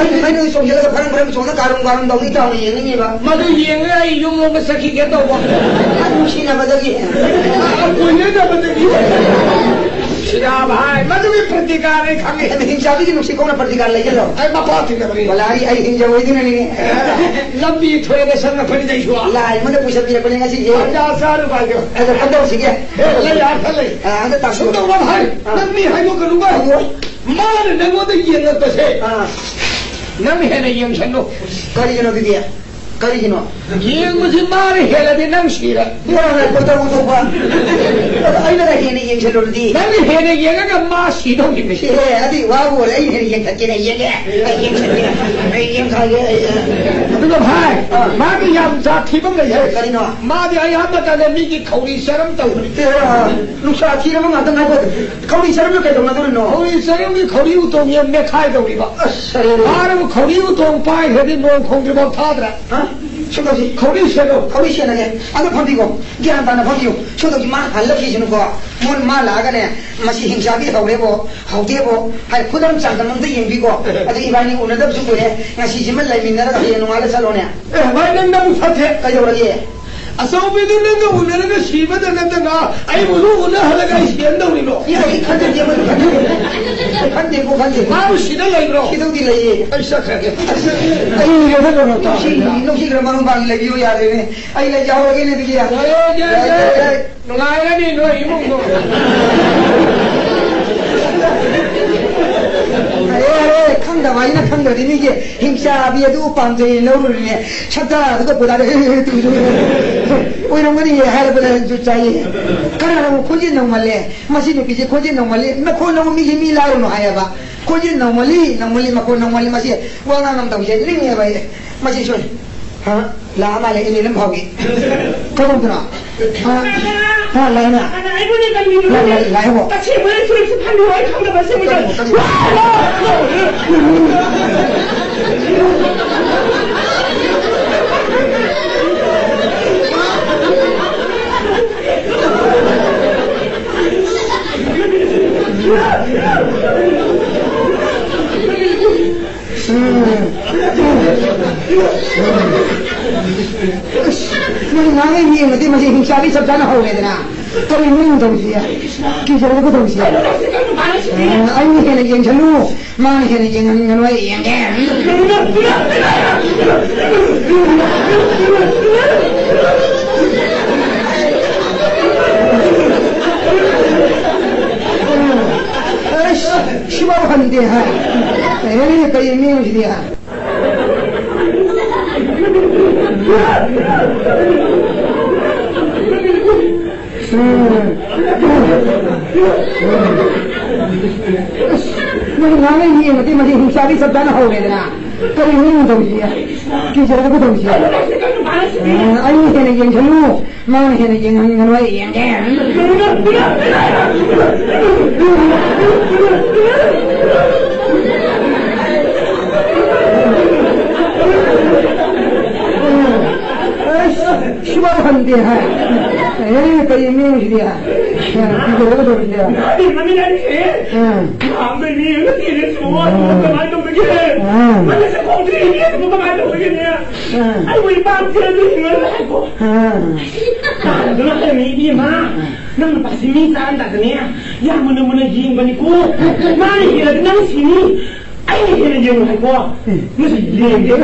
ꯑꯩꯗꯤ ꯃꯩꯅ ꯆꯣꯡꯁꯤꯜꯂꯒ ꯐꯔꯪ ꯐꯔꯪ ꯆꯣꯡꯅ ꯀꯥꯔꯨꯝ ꯀꯥꯔꯨꯝ ꯇꯧꯅꯤ ꯇꯧꯅꯤ ꯌꯦꯡꯅꯤꯡꯉꯤꯕ꯫ ꯃꯗꯨ ꯌꯦꯡꯉꯒ ꯑꯩ ꯌꯨꯝꯂꯣꯝꯗ ꯆꯠꯈꯤꯒꯦ ꯇꯧꯕ꯫ ꯅꯨꯡꯁꯤꯅꯕꯗꯒꯤ꯫ ꯑ, ꯀꯣꯏꯅꯗꯕꯗꯒꯤ꯫ ꯁꯤꯗ ꯚꯥꯏ, ꯃꯗꯨꯒꯤ ꯄ꯭ꯔꯇꯤꯀꯥꯔ ꯑꯩ ꯈꯪꯉꯤ꯫ ꯑꯗꯨ ꯍꯤꯡꯆꯥꯕꯤꯒꯤ ꯅꯨꯡꯁꯤ ꯈꯣꯡꯅ ꯄ꯭ꯔꯇꯤꯀꯥꯔ ꯂꯩꯒꯗ꯭ꯔꯣ? ꯑꯩ ꯃꯄꯥ ꯊꯤꯅꯕꯅꯤ꯫ ꯕꯂꯥꯔꯤ, ꯑꯩ ꯍꯤꯡꯖꯧ ꯑꯣꯏꯗꯨꯅꯅꯤꯅꯦ꯫ ꯂꯝꯕꯤ ꯊꯣꯏꯔꯒ ꯆꯪꯉꯛꯄꯅꯤꯗ ꯑꯩꯁꯨ꯫ ꯂꯥꯏ ꯑꯃꯅ ꯄꯨꯁꯟꯕꯤꯔꯛꯄꯅꯦ ꯉꯁꯤꯁꯦ꯫ ꯑꯣꯖꯥ ꯆꯥꯔꯨꯕ ꯍꯥꯏꯗꯣ꯫ ꯑꯗꯣ ꯀꯝꯗꯧꯁꯤꯒꯦ? ꯑꯦ, ꯂꯩ, ꯑꯥ, ꯈꯔ ꯂꯩ꯫ ꯑꯥ, ꯍꯟꯗꯛ ꯇꯥꯛꯁꯨ꯫ ꯁꯨꯝ ꯇꯧꯔꯣ ꯚꯥꯏ, ꯑꯥ꯫ ꯅꯪ ꯃꯤ ꯍꯥꯏꯗꯣꯛꯀꯅꯨ ꯚꯥꯏ꯫ ꯍꯥꯏꯗꯣꯛꯑꯣꯏ꯫ ꯃꯥꯅ ꯅꯪꯉꯣꯟꯗ ꯌꯦꯡꯉꯛꯄꯁꯦ꯫ ꯑꯥ꯫ ꯅꯪ ꯍꯦꯟꯅ ꯌꯦꯡꯁꯜꯂꯨ꯫ ꯀꯔꯤꯒꯤꯅꯣ ꯑꯗꯨꯗꯤ? ꯀꯔꯤꯒꯤꯅꯣ? ꯌꯦꯡꯕꯁꯤ ꯃꯥꯅ ꯍꯦꯜꯂꯗꯤ ꯅꯪ ꯁꯤꯔꯦ꯫ ꯃꯥꯅ ꯀꯣꯏꯇꯧ ꯇꯧꯕ꯫ ꯑꯗꯣ ꯑꯩꯅꯒ ꯍꯦꯟꯅ ꯌꯦꯡꯁꯤꯜꯂꯨꯔꯗꯤ? ꯅꯪꯅ ꯍꯦꯟꯅ ꯌꯦꯡꯉꯒ ꯃꯥ ꯁꯤꯗꯧꯔꯤꯕꯅꯤ꯫ ꯑꯦ, ꯑꯗꯨꯏ ꯋꯥꯕꯨ ꯑꯣꯏꯔꯦ, ꯑꯩꯅ ꯍꯦꯟꯅ ꯌꯦꯡꯈꯠꯀꯦꯅꯦ, ꯌꯦꯡꯒꯦ꯫ ꯑꯩ ꯌꯦꯡꯈꯠꯀꯦ꯫ ꯑꯩ ꯌꯦꯡꯈꯠꯀꯦ꯫ ꯑꯩ, ꯑ꯫ ꯑꯗꯨꯒ ꯚꯥꯏ, ꯑꯥ꯫ ꯃꯥꯒꯤ ꯌꯥꯝ ꯖꯥꯠ ꯊꯤꯕ ꯑꯃ ꯂꯩ ꯍꯥꯏ꯫ ꯀꯔꯤꯅꯣ? ꯃꯥꯗꯤ ꯑꯌꯥꯝꯕ ꯃꯇꯝꯗ ꯃꯤꯒꯤ ꯈꯧꯔꯤ ꯆꯔꯝ ꯇꯧꯕꯅꯤ꯫ ꯑꯦ, ꯑ, ꯅꯨꯡꯁꯥ ꯊꯤꯔꯕ ꯉꯥꯛꯇ ꯉꯥꯏꯈꯣ꯫ ꯈꯧꯔꯤ ꯆꯔꯝꯗꯣ ꯀꯩꯗꯧꯅꯗꯣꯔꯤꯅꯣ? ꯈꯧꯔꯤ ꯆꯔꯝꯒꯤ ꯈꯧꯔꯤ ꯎꯇꯣꯡ ꯌꯦꯟ ꯃꯦꯠꯈꯥꯏꯗꯧꯔꯤꯕ꯫ ꯑꯁ, ꯑꯔꯦ, ꯑꯔꯦ꯫ ꯃꯥꯅꯕꯨ ꯈꯧꯔꯤ ꯎꯇꯣꯡ ꯄꯥꯏꯈ꯭ꯔꯗꯤ ꯅꯣꯡ ꯈꯣꯡꯗ꯭ꯔꯤꯐꯥꯎ ꯊꯥꯗ꯭ꯔꯦ꯫ ꯍꯥ? ꯁꯨꯝ ꯇꯧꯁꯤ꯫ ꯈꯧꯔꯤ ꯁꯦꯠꯂꯣ꯫ ꯈꯧꯔꯤ ꯁꯦꯠꯂꯒꯦ꯫ ꯑꯗꯣ ꯐꯝꯕꯤꯀꯣ꯫ ꯒ꯭ꯌꯥꯟ ꯇꯥꯅ ꯐꯝꯕꯤꯌꯨ꯫ ꯁꯣꯝꯗꯒꯤ ꯃꯥ ꯍꯜꯂꯛꯈꯤꯁꯅꯨꯀꯣ꯫ ꯃꯣꯟ ꯃꯥ ꯂꯥꯛꯑꯒꯅꯦ, ꯃꯁꯤ ꯍꯤꯡꯆꯥꯕꯤ ꯍꯧꯔꯦꯕꯣ, ꯍꯧꯗꯦꯕꯣ ꯍꯥꯏ ꯈꯨꯗꯝ ꯆꯥꯡꯗꯝ ꯑꯝꯇ ꯌꯦꯡꯕꯤꯀꯣ꯫ ꯑꯗꯨ ꯏꯕꯥꯅꯤ ꯎꯅꯗꯕꯁꯨ ꯀꯨꯏꯔꯦ꯫ ꯉꯁꯤꯁꯤꯃ ꯂꯩꯃꯤꯟꯅꯔꯒ ꯍꯌꯦꯡ ꯅꯣꯡꯉꯥꯜꯂ ꯆꯠꯂꯣꯅꯦ꯫ ꯑꯦ, ꯚꯥꯏ, ꯅꯪ ꯅꯕꯨꯛ ꯐꯠꯇꯦ꯫ ꯀꯩꯗꯧꯔꯒꯦ? ꯑꯆꯧꯕꯤꯗꯨ ꯅꯪꯒ ꯎꯅꯔꯒ ꯁꯤꯕꯗ ꯅꯠꯇꯅ ꯑꯩꯕꯨ ꯂꯨ ꯎꯅꯍꯜꯂꯒ ꯑꯩ ꯁꯤꯍꯟꯗꯧꯔꯤꯅꯣ? ꯏꯌꯥ, ꯑꯩ ꯈꯟꯖꯗꯦ, ꯑꯃꯗꯤ ꯈꯟꯖꯗꯦ꯫ ꯈꯟꯗꯦꯀꯣ, ꯈꯟꯗꯦ꯫ ꯃꯥꯕꯨ ꯁꯤꯗ ꯂꯩꯕ꯭ꯔꯣ? ꯁꯤꯗꯧꯗꯤ ꯂꯩꯌꯦ꯫ ꯑꯩ ꯆꯠꯈ꯭ꯔꯒꯦ꯫ ꯑꯩ ꯏꯔꯦꯗ ꯀꯩꯅꯣ ꯇꯧ꯫ ꯅꯨꯡꯁꯤ-, ꯅꯨꯡꯁꯤꯈ꯭ꯔ ꯃꯔꯨꯞ ꯃꯄꯥꯡ ꯂꯩꯕꯤꯌꯨ ꯌꯥꯔꯦꯅꯦ꯫ ꯑꯩ ꯂꯩꯖꯍꯧꯔꯒꯦꯅꯦ ꯑꯗꯨꯗꯤ꯫ ꯌꯥꯔꯦ, ꯌꯥꯔꯦ, ꯌꯥꯔꯦ, ꯌꯥꯔꯦ꯫ ꯌꯥꯔꯦ, ꯌꯥꯔꯦ꯫ ꯅꯨꯡꯉꯥꯏꯔꯅꯤ ꯅꯣꯏ ꯏꯃꯨꯡꯗꯣ꯫ ꯑꯔꯦ, ꯑꯔꯦ, ꯈꯪꯗꯕ ꯑꯩꯅ ꯈꯪꯗ꯭ꯔꯗꯤ ꯃꯤꯒꯤ ꯍꯤꯡꯆꯥꯕꯤ ꯑꯗꯨ ꯄꯥꯝꯖꯩ ꯂꯧꯔꯨꯔꯤꯅꯦ꯫ ꯁꯛꯇꯥꯗꯨꯒ ꯄꯨꯔꯥ ꯑꯣꯏꯔꯝꯒꯅꯤꯌꯦ ꯍꯥꯏꯔꯕꯗ ꯖꯨꯠ ꯆꯥꯏꯌꯦ꯫ ꯀꯅꯥꯅ ꯑꯃꯨꯛ ꯈꯣꯟꯖꯦꯜ ꯅꯧꯃꯜꯂꯦ, ꯃꯁꯤ ꯅꯨꯄꯤꯁꯦ ꯈꯣꯟꯖꯦꯜ ꯅꯧꯃꯜꯂꯦ, ꯃꯈꯣꯟ ꯅꯧꯕ ꯃꯤꯁꯦ ꯃꯤ ꯂꯥꯎꯔꯨꯅꯨ ꯍꯥꯏꯌꯦꯕ꯫ ꯈꯣꯟꯖꯦꯜ ꯅꯧꯃꯜꯂꯤ, ꯅꯧꯃꯜꯂꯤ, ꯃꯈꯣꯟ ꯅꯧꯃꯜꯂꯤ, ꯃꯁꯤ ꯋꯥ ꯉꯥꯡ ꯉꯝꯗꯕꯁꯦ ꯅꯤꯡꯉꯦꯕ ꯑꯩ꯫ ꯃꯁꯤ ꯁꯣꯏ꯫ ꯍꯥ? ꯂꯥꯛꯑ ꯃꯥꯜꯂꯦ, ꯏꯅꯦ ꯂꯝꯐꯥꯎꯒꯤ꯫ ꯀꯩꯗꯧꯗꯅꯣ? ꯍꯥ? ꯍꯥ, ꯂꯥꯛꯑꯦꯅ? ꯑꯩꯉꯣꯟꯗ ꯀꯔꯤꯅꯣ? ꯂꯥꯛ-, ꯂꯥꯛ-, ꯂꯥꯛꯑꯦꯕꯣ? ꯇꯁꯦꯡꯕ ꯑꯩ ꯐꯨꯔꯤꯠꯁꯦ ꯐꯪꯉꯦ, ꯑꯩ ꯈꯪꯗꯕ ꯑꯁꯦꯡꯕꯗ꯫ ꯀꯔꯤꯅꯣ, ꯀꯔꯤꯅꯣ? ꯎꯝ꯫ ꯑꯁ, ꯅꯪ ꯉꯥꯡꯉꯤ ꯌꯦꯡꯉꯗꯤ ꯃꯁꯤ ꯍꯤꯡꯆꯥꯕꯤ ꯆꯞ ꯆꯥꯅ ꯍꯧꯔꯦꯗꯅ꯫ ꯀꯔꯤꯅꯣ ꯅꯪ ꯇꯧꯔꯤꯁꯦ? ꯀꯤꯖꯔꯒ ꯇꯧꯔꯤꯁꯦ? ꯑ, ꯑꯩꯅ ꯍꯦꯟꯅ ꯌꯦꯡꯁꯜꯂꯨ, ꯃꯥꯅ ꯍꯦꯟꯅ ꯌꯦꯡꯍꯟꯒꯅꯨ, ꯑꯩ ꯌꯦꯡꯒꯦ꯫ ꯑꯁ, ꯁꯤꯐꯥꯎ ꯍꯟꯗꯦ ꯍꯥꯏ꯫ ꯑꯦ, ꯀꯔꯤ ꯃꯤꯅꯣ ꯁꯤꯗꯤ? ꯑꯁ, ꯅꯪ ꯉꯥꯡꯉꯩ ꯌꯦꯡꯉꯗꯤ ꯃꯁꯤ ꯍꯤꯡꯆꯥꯕꯤ ꯆꯞ ꯆꯥꯅ ꯍꯧꯔꯦꯗꯅ꯫ ꯀꯔꯤꯅꯣ ꯅꯪ ꯇꯧꯔꯤꯁꯦ? ꯀꯤꯖꯔꯒ ꯇꯧꯔꯤꯁꯦ? ꯑ, ꯑꯩ ꯍꯦꯟꯅ ꯌꯦꯡꯁꯜꯂꯨ, ꯃꯥꯅ ꯍꯦꯟꯅ ꯌꯦꯡꯍꯟꯒꯅꯨ, ꯑꯩ ꯌꯦꯡꯒꯦ꯫ ꯑꯁ, ꯁꯨꯕ ꯐꯪꯗꯦ ꯍꯥꯏ꯫ ꯑꯦ, ꯀꯔꯤ ꯃꯤꯅꯣ ꯁꯤꯗꯤ? ꯑꯦ, ꯀꯤꯖꯔꯒ ꯇꯧꯔꯤꯁꯦ꯫ ꯅꯍꯥꯟꯗꯤ ꯃꯃꯤꯠ ꯑꯅꯤ ꯁꯤꯔꯦ꯫ ꯑꯥ꯫ ꯅꯍꯥꯟꯗꯩ ꯃꯤ ꯑꯃ ꯊꯤꯔꯦ ꯁꯤꯕꯨ꯫ ꯑꯥ꯫ ꯀꯃꯥꯏꯅ ꯇꯧꯗꯒꯦ? ꯑꯥ꯫ ꯃꯃꯤꯠꯁꯦ ꯈꯣꯡꯗ꯭ꯔꯤ ꯏꯅꯦ ꯁꯤꯕꯨ ꯀꯃꯥꯏꯅ ꯇꯧꯗꯒꯦꯅꯦ? ꯑꯥ꯫ ꯑꯩꯕꯨ ꯏꯄꯥꯝ ꯊꯤꯔ ꯑꯗꯨ ꯍꯤꯡꯉꯔꯣꯏ ꯍꯥꯏꯀꯣ꯫ ꯑꯥ꯫ ꯀꯥꯔꯗꯨꯅ ꯍꯥꯏꯔꯝꯃꯤ ꯏꯕꯦꯝꯃ꯫ ꯑꯥ꯫ ꯅꯪ ꯅꯨꯄꯥꯁꯤ ꯃꯤ ꯆꯥꯔꯝꯗꯥꯗꯅꯦ꯫ ꯌꯥꯝ ꯃꯨꯟꯅ ꯃꯨꯟꯅ ꯌꯦꯡꯕꯅꯤꯀꯣ꯫ ꯃꯥꯅ ꯍꯦꯜꯂꯗꯤ ꯅꯪ ꯁꯤꯅꯤ꯫ ꯑꯩꯅ ꯍꯦꯟꯅ ꯌꯦꯡꯉꯨ ꯍꯥꯏꯀꯣ꯫ ꯎꯝ꯫ ꯃꯁꯤ ꯂꯦꯡꯗꯦ꯫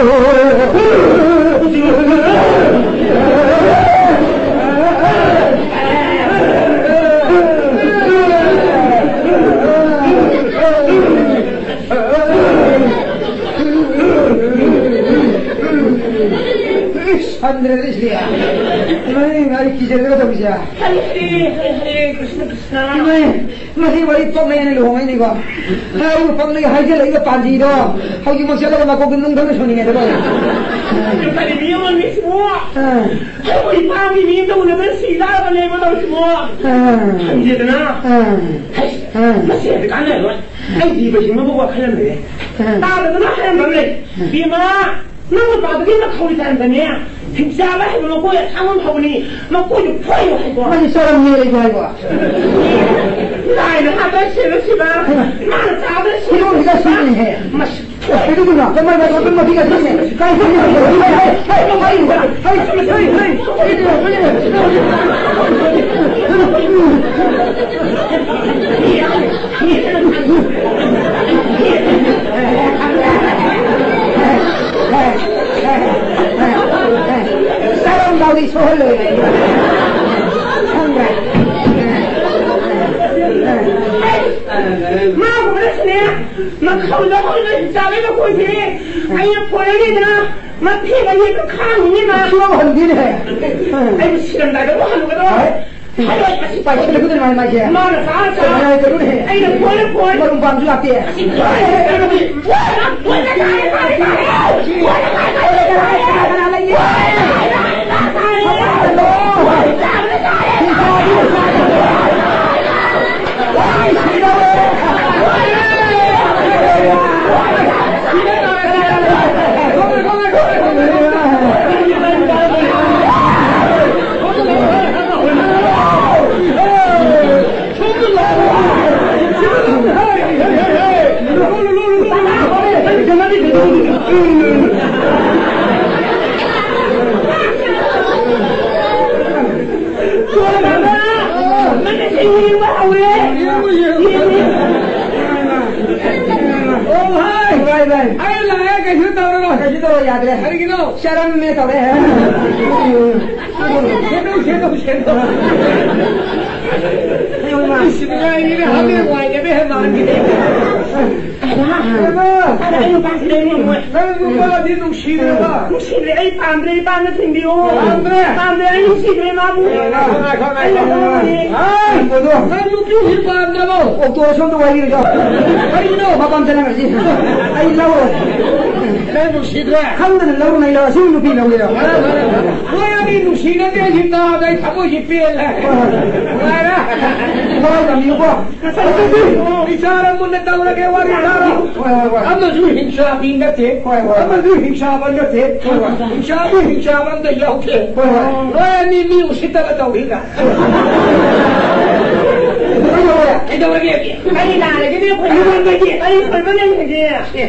ꯏꯁ, ꯍꯟꯗ꯭ꯔꯦꯗ ꯁꯤꯗꯤ꯫ ꯏꯃꯥꯏ, ꯏꯃꯥꯏ, ꯀꯤꯖꯔꯒ ꯇꯧꯔꯤꯁꯦ꯫ ꯍꯔꯦ, ꯍꯔꯦ, ꯍꯔꯦ, ꯀ꯭ꯔꯤꯁꯅ, ꯀ꯭ꯔꯤꯁꯅ꯫ ꯏꯃꯥꯏ, ꯃꯁꯤ ꯋꯥꯔꯤ ꯄꯛꯅꯩ ꯍꯥꯏꯅ ꯂꯨꯍꯣꯡꯉꯛꯏꯅꯤꯀꯣ꯫ ꯍꯥꯏꯔꯤꯕ ꯄꯛꯅꯩ ꯍꯥꯏꯖꯤꯜꯂꯛꯏꯕ ꯄꯥꯟꯖꯤꯗꯣ ꯍꯧꯖꯤꯛꯃꯛ ꯆꯠꯂꯒ ꯃꯀꯣꯛꯇ ꯅꯨꯡ ꯊꯝꯅ ꯁꯣꯟꯅꯤꯡꯉꯦꯗ ꯇꯧꯔꯦ꯫ ꯀꯔꯤ ꯃꯤ ꯑꯃꯅꯤ ꯁꯤꯕꯨ? ꯑꯥ꯫ ꯑꯩꯈꯣꯏ ꯏꯄꯥꯒꯤ ꯃꯤ ꯑꯝꯇ ꯎꯅꯗꯅ ꯁꯤ ꯇꯥꯔꯕꯅꯦ ꯃꯇꯧꯁꯤꯕꯨ꯫ ꯑꯥ꯫ ꯈꯪꯗꯦꯗꯅ꯫ ꯑꯥ꯫ ꯍꯩ, ꯑꯥ꯫ ꯃꯁꯤ ꯍꯦꯛꯇ ꯀꯥꯟꯅꯔꯣꯏ꯫ ꯑꯩꯗꯤ ꯄꯩꯁꯤꯃꯕꯨ ꯋꯥꯈꯜ ꯑꯃ ꯂꯩꯔꯦ꯫ ꯑꯥ꯫ ꯇꯥꯗꯗꯅ ꯍꯥꯏꯔꯝꯕ ꯑꯃ ꯂꯩ꯫ ꯑꯥ꯫ ꯕꯦꯝꯃ, ꯅꯪ ꯅꯨꯄꯥꯗꯨꯒꯤ ꯃꯈꯧꯔꯤ ꯇꯥꯔꯝꯗꯅꯦ꯫ ꯍꯤꯡꯆꯥꯕ ꯍꯥꯏꯕ ꯃꯈꯣꯏ ꯑꯁꯥꯡꯕ ꯑꯃ ꯍꯧꯕꯅꯤ꯫ ꯃꯈꯣꯏꯗꯨ ꯐꯣꯏꯌꯨ ꯍꯥꯏꯀꯣ꯫ ꯃꯥꯗꯤ ꯆꯔꯝꯅꯦ ꯂꯩꯒꯦ ꯍꯥꯏꯕ꯫ ꯂꯥꯏꯅ ꯍꯥꯠꯇ꯭ꯔ ꯁꯤꯔ ꯁꯤꯕ꯫ ꯍꯩꯃꯥ꯫ ꯏꯃꯥꯅ ꯆꯥꯕ꯭ꯔ ꯁꯤꯔ ꯐꯤꯔꯣꯜꯁꯤꯒ ꯁꯤꯕ꯫ ꯁꯤꯔꯤꯅꯦꯍꯦ꯫ ꯃꯁꯤ꯫ ꯀꯩꯗꯧꯗꯣꯏꯅꯣ? ꯀꯃꯥꯏ, ꯀꯃꯥꯏ, ꯀꯃꯥꯏ, ꯃꯁꯤꯒ ꯁꯤꯔꯤꯅꯦ? ꯀꯥꯏ ꯆꯠꯂꯤꯅꯣ? ꯍꯩ, ꯍꯩ, ꯍꯩ, ꯍꯩ꯫ ꯆꯥꯔꯝꯗꯥꯏꯗꯤ ꯁꯣꯛꯍꯜꯂꯣꯏ꯫ ꯈꯪꯕ꯭ꯔꯥ? ꯃꯥꯒꯨꯝꯕꯅꯁꯨꯅꯦ, ꯃꯈꯧꯗ ꯍꯧꯅ ꯆꯥꯕꯩ ꯃꯈꯣꯏꯁꯦ ꯑꯩꯅ ꯐꯣꯏꯔꯅꯤꯗꯅ꯫ ꯃꯊꯦꯡ ꯑꯌꯦꯠꯄ ꯈꯥꯡꯉꯤꯅꯦ ꯃꯥ꯫ ꯁꯤꯐꯥꯎ ꯍꯟꯗꯦꯅꯦ꯫ ꯑꯩꯕꯨ ꯁꯤꯔꯝꯗꯥꯏꯗ ꯑꯃꯨꯛ ꯍꯜꯂꯨꯒꯗ꯭ꯔꯣ? ꯍꯣꯏ꯫ ꯍꯜꯂꯣꯏ, ꯃꯁꯤ ꯄꯥꯏꯁꯤꯜꯂꯒꯗꯧꯔꯤ ꯃꯥꯅ ꯃꯥꯏꯁꯦ꯫ ꯃꯥꯅ ꯆꯥꯔ ꯆꯥꯔ꯫ ꯀꯩꯅꯣꯅꯦ꯫ ꯑꯩꯅ ꯀꯣꯏꯔ ꯀꯣꯏ꯫ ꯃꯔꯨꯝ ꯄꯥꯟꯁꯨ ꯂꯥꯛꯇꯦ꯫ ꯀꯣꯏꯔ ꯀꯣꯏ꯫ ꯀꯣꯏꯔ ꯀꯣꯏ꯫ ꯀꯣꯏꯔ ꯀꯣꯏ꯫ ꯑꯣ, ꯚꯥꯏ꯫ ꯚꯥꯏ, ꯚꯥꯏ꯫ ꯑꯩ ꯂꯥꯛꯑꯦ, ꯀꯩꯁꯨ ꯇꯧꯔꯔꯣꯏ꯫ ꯀꯩꯁꯨ ꯇꯧꯔꯣꯏ, ꯌꯥꯗ꯭ꯔꯦ꯫ ꯀꯔꯤꯒꯤꯅꯣ? ꯆꯥꯔꯝꯃꯦ ꯇꯧꯔꯦ꯫ ꯁꯦꯝꯗꯣꯛ, ꯁꯦꯝꯗꯣꯛ, ꯁꯦꯝꯗꯣꯛ꯫ ꯑꯩ ꯍꯣꯏ, ꯃꯥ꯫ ꯏꯁ, ꯅꯨꯡꯉꯥꯏꯔꯤꯅꯦ, ꯍꯥꯃꯦꯡ ꯋꯥꯏꯒꯗꯦ ꯍꯦ ꯃꯥꯟꯒꯦ꯫ ꯑꯗ, ꯑꯗ ꯑꯩ ꯅꯨꯄꯥꯁꯤ ꯂꯩꯅꯤꯡꯉꯣꯏ꯫ ꯅꯪ ꯅꯨꯄꯥꯗꯤ ꯅꯨꯡꯁꯤꯗ꯭ꯔꯕ? ꯅꯨꯡꯁꯤꯗ꯭ꯔꯦ, ꯑꯩ ꯄꯥꯝꯗ꯭ꯔꯦ, ꯏꯄꯥꯅ ꯊꯤꯡꯕꯤꯌꯣ꯫ ꯄꯥꯝꯗ꯭ꯔꯦ? ꯄꯥꯝꯗ꯭ꯔꯦ, ꯑꯩ ꯅꯨꯡꯁꯤꯗ꯭ꯔꯦ ꯃꯥꯕꯨ꯫ ꯑꯦ, ꯉꯥꯏꯈꯣ, ꯉꯥꯏꯈꯣ, ꯉꯥꯏꯈꯣ꯫ ꯑꯩ ꯂꯧꯔꯅꯤ꯫ ꯍꯥꯏ! ꯀꯩꯅꯣ? ꯅꯪ ꯅꯨꯄꯤꯁꯤ ꯄꯥꯝꯗ꯭ꯔꯕꯣ? ꯑꯣꯛꯇꯣ ꯁꯣꯝꯗ ꯋꯥꯔꯤ ꯂꯩꯔꯣ? ꯀꯔꯤꯒꯤꯅꯣ? ꯃꯄꯥꯝ ꯆꯠꯂꯝꯃꯁꯤ꯫ ꯑꯩ ꯂꯧꯔꯣꯏ꯫ ꯅꯪ ꯅꯨꯡꯁꯤꯗ꯭ꯔꯦ? ꯈꯪꯗꯅ ꯂꯧꯔꯨꯅ ꯑꯩ ꯂꯧꯔ ꯁꯤ ꯅꯨꯄꯤ ꯂꯧꯒꯦꯔꯣ? ꯅꯣꯏ ꯑꯅꯤ ꯅꯨꯡꯁꯤꯅꯗꯦ, ꯑꯩ ꯇꯥꯕꯗ ꯑꯩ ꯊꯃꯣꯏꯁꯤ ꯄꯦꯜꯂꯦ꯫ ꯍꯣꯏ, ꯍꯣꯏ꯫ ꯅꯨꯡꯉꯥꯏꯔꯦ? ꯍꯣꯏ, ꯇꯝꯕꯤꯌꯨꯀꯣ꯫ ꯏꯆꯥꯔ ꯃꯨꯟꯅ ꯇꯧꯔꯒꯦ ꯋꯥꯔꯤ ꯇꯥꯔꯣ꯫ ꯍꯣꯏ, ꯍꯣꯏ, ꯍꯣꯏ꯫ ꯑꯃꯁꯨ ꯍꯤꯡꯁꯥꯕꯤ ꯅꯠꯇꯦ, ꯍꯣꯏ, ꯍꯣꯏ, ꯍꯣꯏ꯫ ꯑꯃꯁꯨ ꯍꯤꯡꯁꯥꯕ ꯅꯠꯇꯦ꯫ ꯍꯣꯏ, ꯍꯣꯏ꯫ ꯍꯤꯡꯁꯥꯕꯤ ꯍꯤꯡꯁꯥꯕ ꯑꯝꯇ ꯌꯥꯎꯗꯦ꯫ ꯍꯣꯏ, ꯍꯣꯏ꯫ ꯅꯣꯏ ꯑꯅꯤ ꯃꯤ ꯎꯁꯤꯠꯇꯕ ꯇꯧꯔꯤꯔ? ꯀꯩꯗꯧꯔꯒꯦ? ꯀꯩꯗꯧꯔꯒꯦ? ꯀꯔꯤ ꯅꯥꯔꯒꯦ, ꯅꯣꯏ ꯑꯩꯉꯣꯟꯗꯒꯤ? ꯀꯔꯤ ꯁꯣꯏꯕ ꯂꯩꯔꯒꯦ? ꯑꯦ,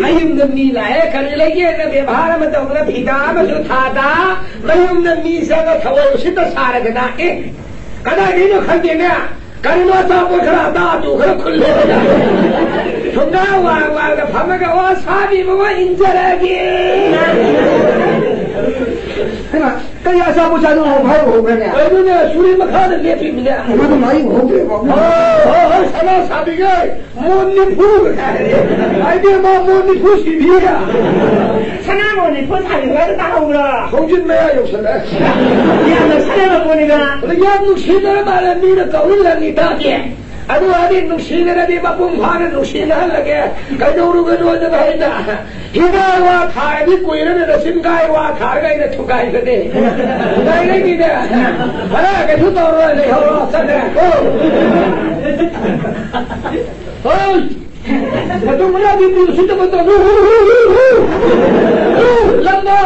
ꯃꯌꯨꯝꯗ ꯃꯤ ꯂꯥꯛꯑꯦ, ꯀꯔꯤ ꯂꯩꯒꯦꯅ ꯕꯦꯕꯥꯔ ꯑꯃ ꯇꯧꯗꯅ ꯐꯤꯗꯥ ꯑꯃꯁꯨ ꯊꯥꯗ, ꯃꯌꯨꯝꯗ ꯃꯤ ꯆꯪꯉ ꯊꯋꯥꯏ ꯎꯁꯤꯠꯇ ꯁꯥꯔꯗꯅ, ꯑꯦ, ꯀꯗꯥꯏꯗꯩꯅꯣ ꯈꯪꯗꯦꯅꯦ, ꯀꯔꯤꯅꯣ ꯑꯆꯥꯄꯣꯠ ꯈꯔ ꯑꯗꯥ ꯑꯗꯨ ꯈꯔ ꯈꯨꯜꯂꯦꯗꯅ꯫ ꯊꯣꯡꯅꯥꯎ ꯋꯥꯡ ꯋꯥꯡꯗ ꯐꯝꯃꯒ, "ꯑꯣ, ꯁꯥꯕꯤ ꯃꯃꯥ ꯏꯟꯖꯔꯒꯦ!" ꯍꯩꯃꯥ, ꯀꯔꯤ ꯑꯆꯥꯄꯣꯠ ꯆꯥꯗꯧꯅꯣ ꯍꯥꯏꯕ ꯍꯧꯕ꯭ꯔꯅꯦ? ꯑꯗꯨꯅꯦ, ꯁꯨꯔꯤ ꯃꯈꯥꯗ ꯂꯦꯞꯄꯤꯃꯤꯅꯦ꯫ ꯃꯗꯨ ꯃꯥ ꯑꯩ ꯎꯍꯧꯗ꯭ꯔꯦꯕ꯫ ꯍꯣ, ꯍꯣ, ꯍꯣ, ꯁꯅꯥ ꯁꯥꯕꯤꯒꯦ! ꯃꯣꯟ ꯅꯤꯐꯨ ꯀꯥꯏꯔꯦ꯫ ꯑꯩꯗꯤ ꯃꯥ ꯃꯣꯟ ꯅꯤꯐꯨ ꯁꯤꯕꯤꯔ꯫ ꯁꯅꯥꯃꯣꯟ ꯂꯤꯛꯀꯣꯟ ꯁꯥꯕꯤꯕꯒ ꯇꯥꯍꯧꯕ꯭ꯔꯣ? ꯊꯣꯡꯖꯤꯟ ꯃꯌꯥ ꯌꯧꯁꯜꯂꯛꯑꯦ꯫ ꯌꯥꯝ ꯅꯛꯁꯜꯂꯕ ꯄꯣꯠꯅꯤꯗ꯫ ꯑꯗ ꯌꯥꯝ ꯅꯨꯡꯁꯤꯅꯔ ꯃꯥꯜꯂꯦ, ꯃꯤꯅ ꯀꯧꯏ ꯂꯪꯉꯤ ꯇꯥꯗꯦ꯫ ꯑꯗꯨ ꯑꯣꯏꯔꯗꯤ ꯅꯨꯡꯁꯤꯅꯔꯗꯤ ꯃꯄꯨꯡ ꯐꯥꯅ ꯅꯨꯡꯁꯤꯅꯍꯜꯂꯒꯦ꯫ ꯀꯩꯗꯧꯔꯨꯒꯅꯣꯗꯅ ꯑꯩꯅ ꯍꯤꯒꯥꯏ ꯋꯥ ꯊꯥꯔꯗꯤ ꯀꯨꯏꯔꯅ ꯅꯆꯤꯟꯒꯥꯏ ꯋꯥ ꯊꯥꯔꯒ ꯑꯩꯅ ꯊꯨꯒꯥꯏꯕꯅꯦ꯫ ꯊꯨꯒꯥꯏꯔꯅꯤꯅꯦ꯫ ꯐꯔꯦ, ꯀꯩꯁꯨ ꯇꯧꯔꯣꯏ, ꯂꯩꯍꯧꯔꯣ, ꯆꯠꯂꯦ꯫ ꯍꯣꯏ꯫ ꯃꯇꯨꯡ ꯃꯅꯥꯎꯗꯤ ꯃꯤ ꯎꯁꯤꯠꯇꯕ ꯇꯧꯅꯨ꯫ ꯂꯝꯅ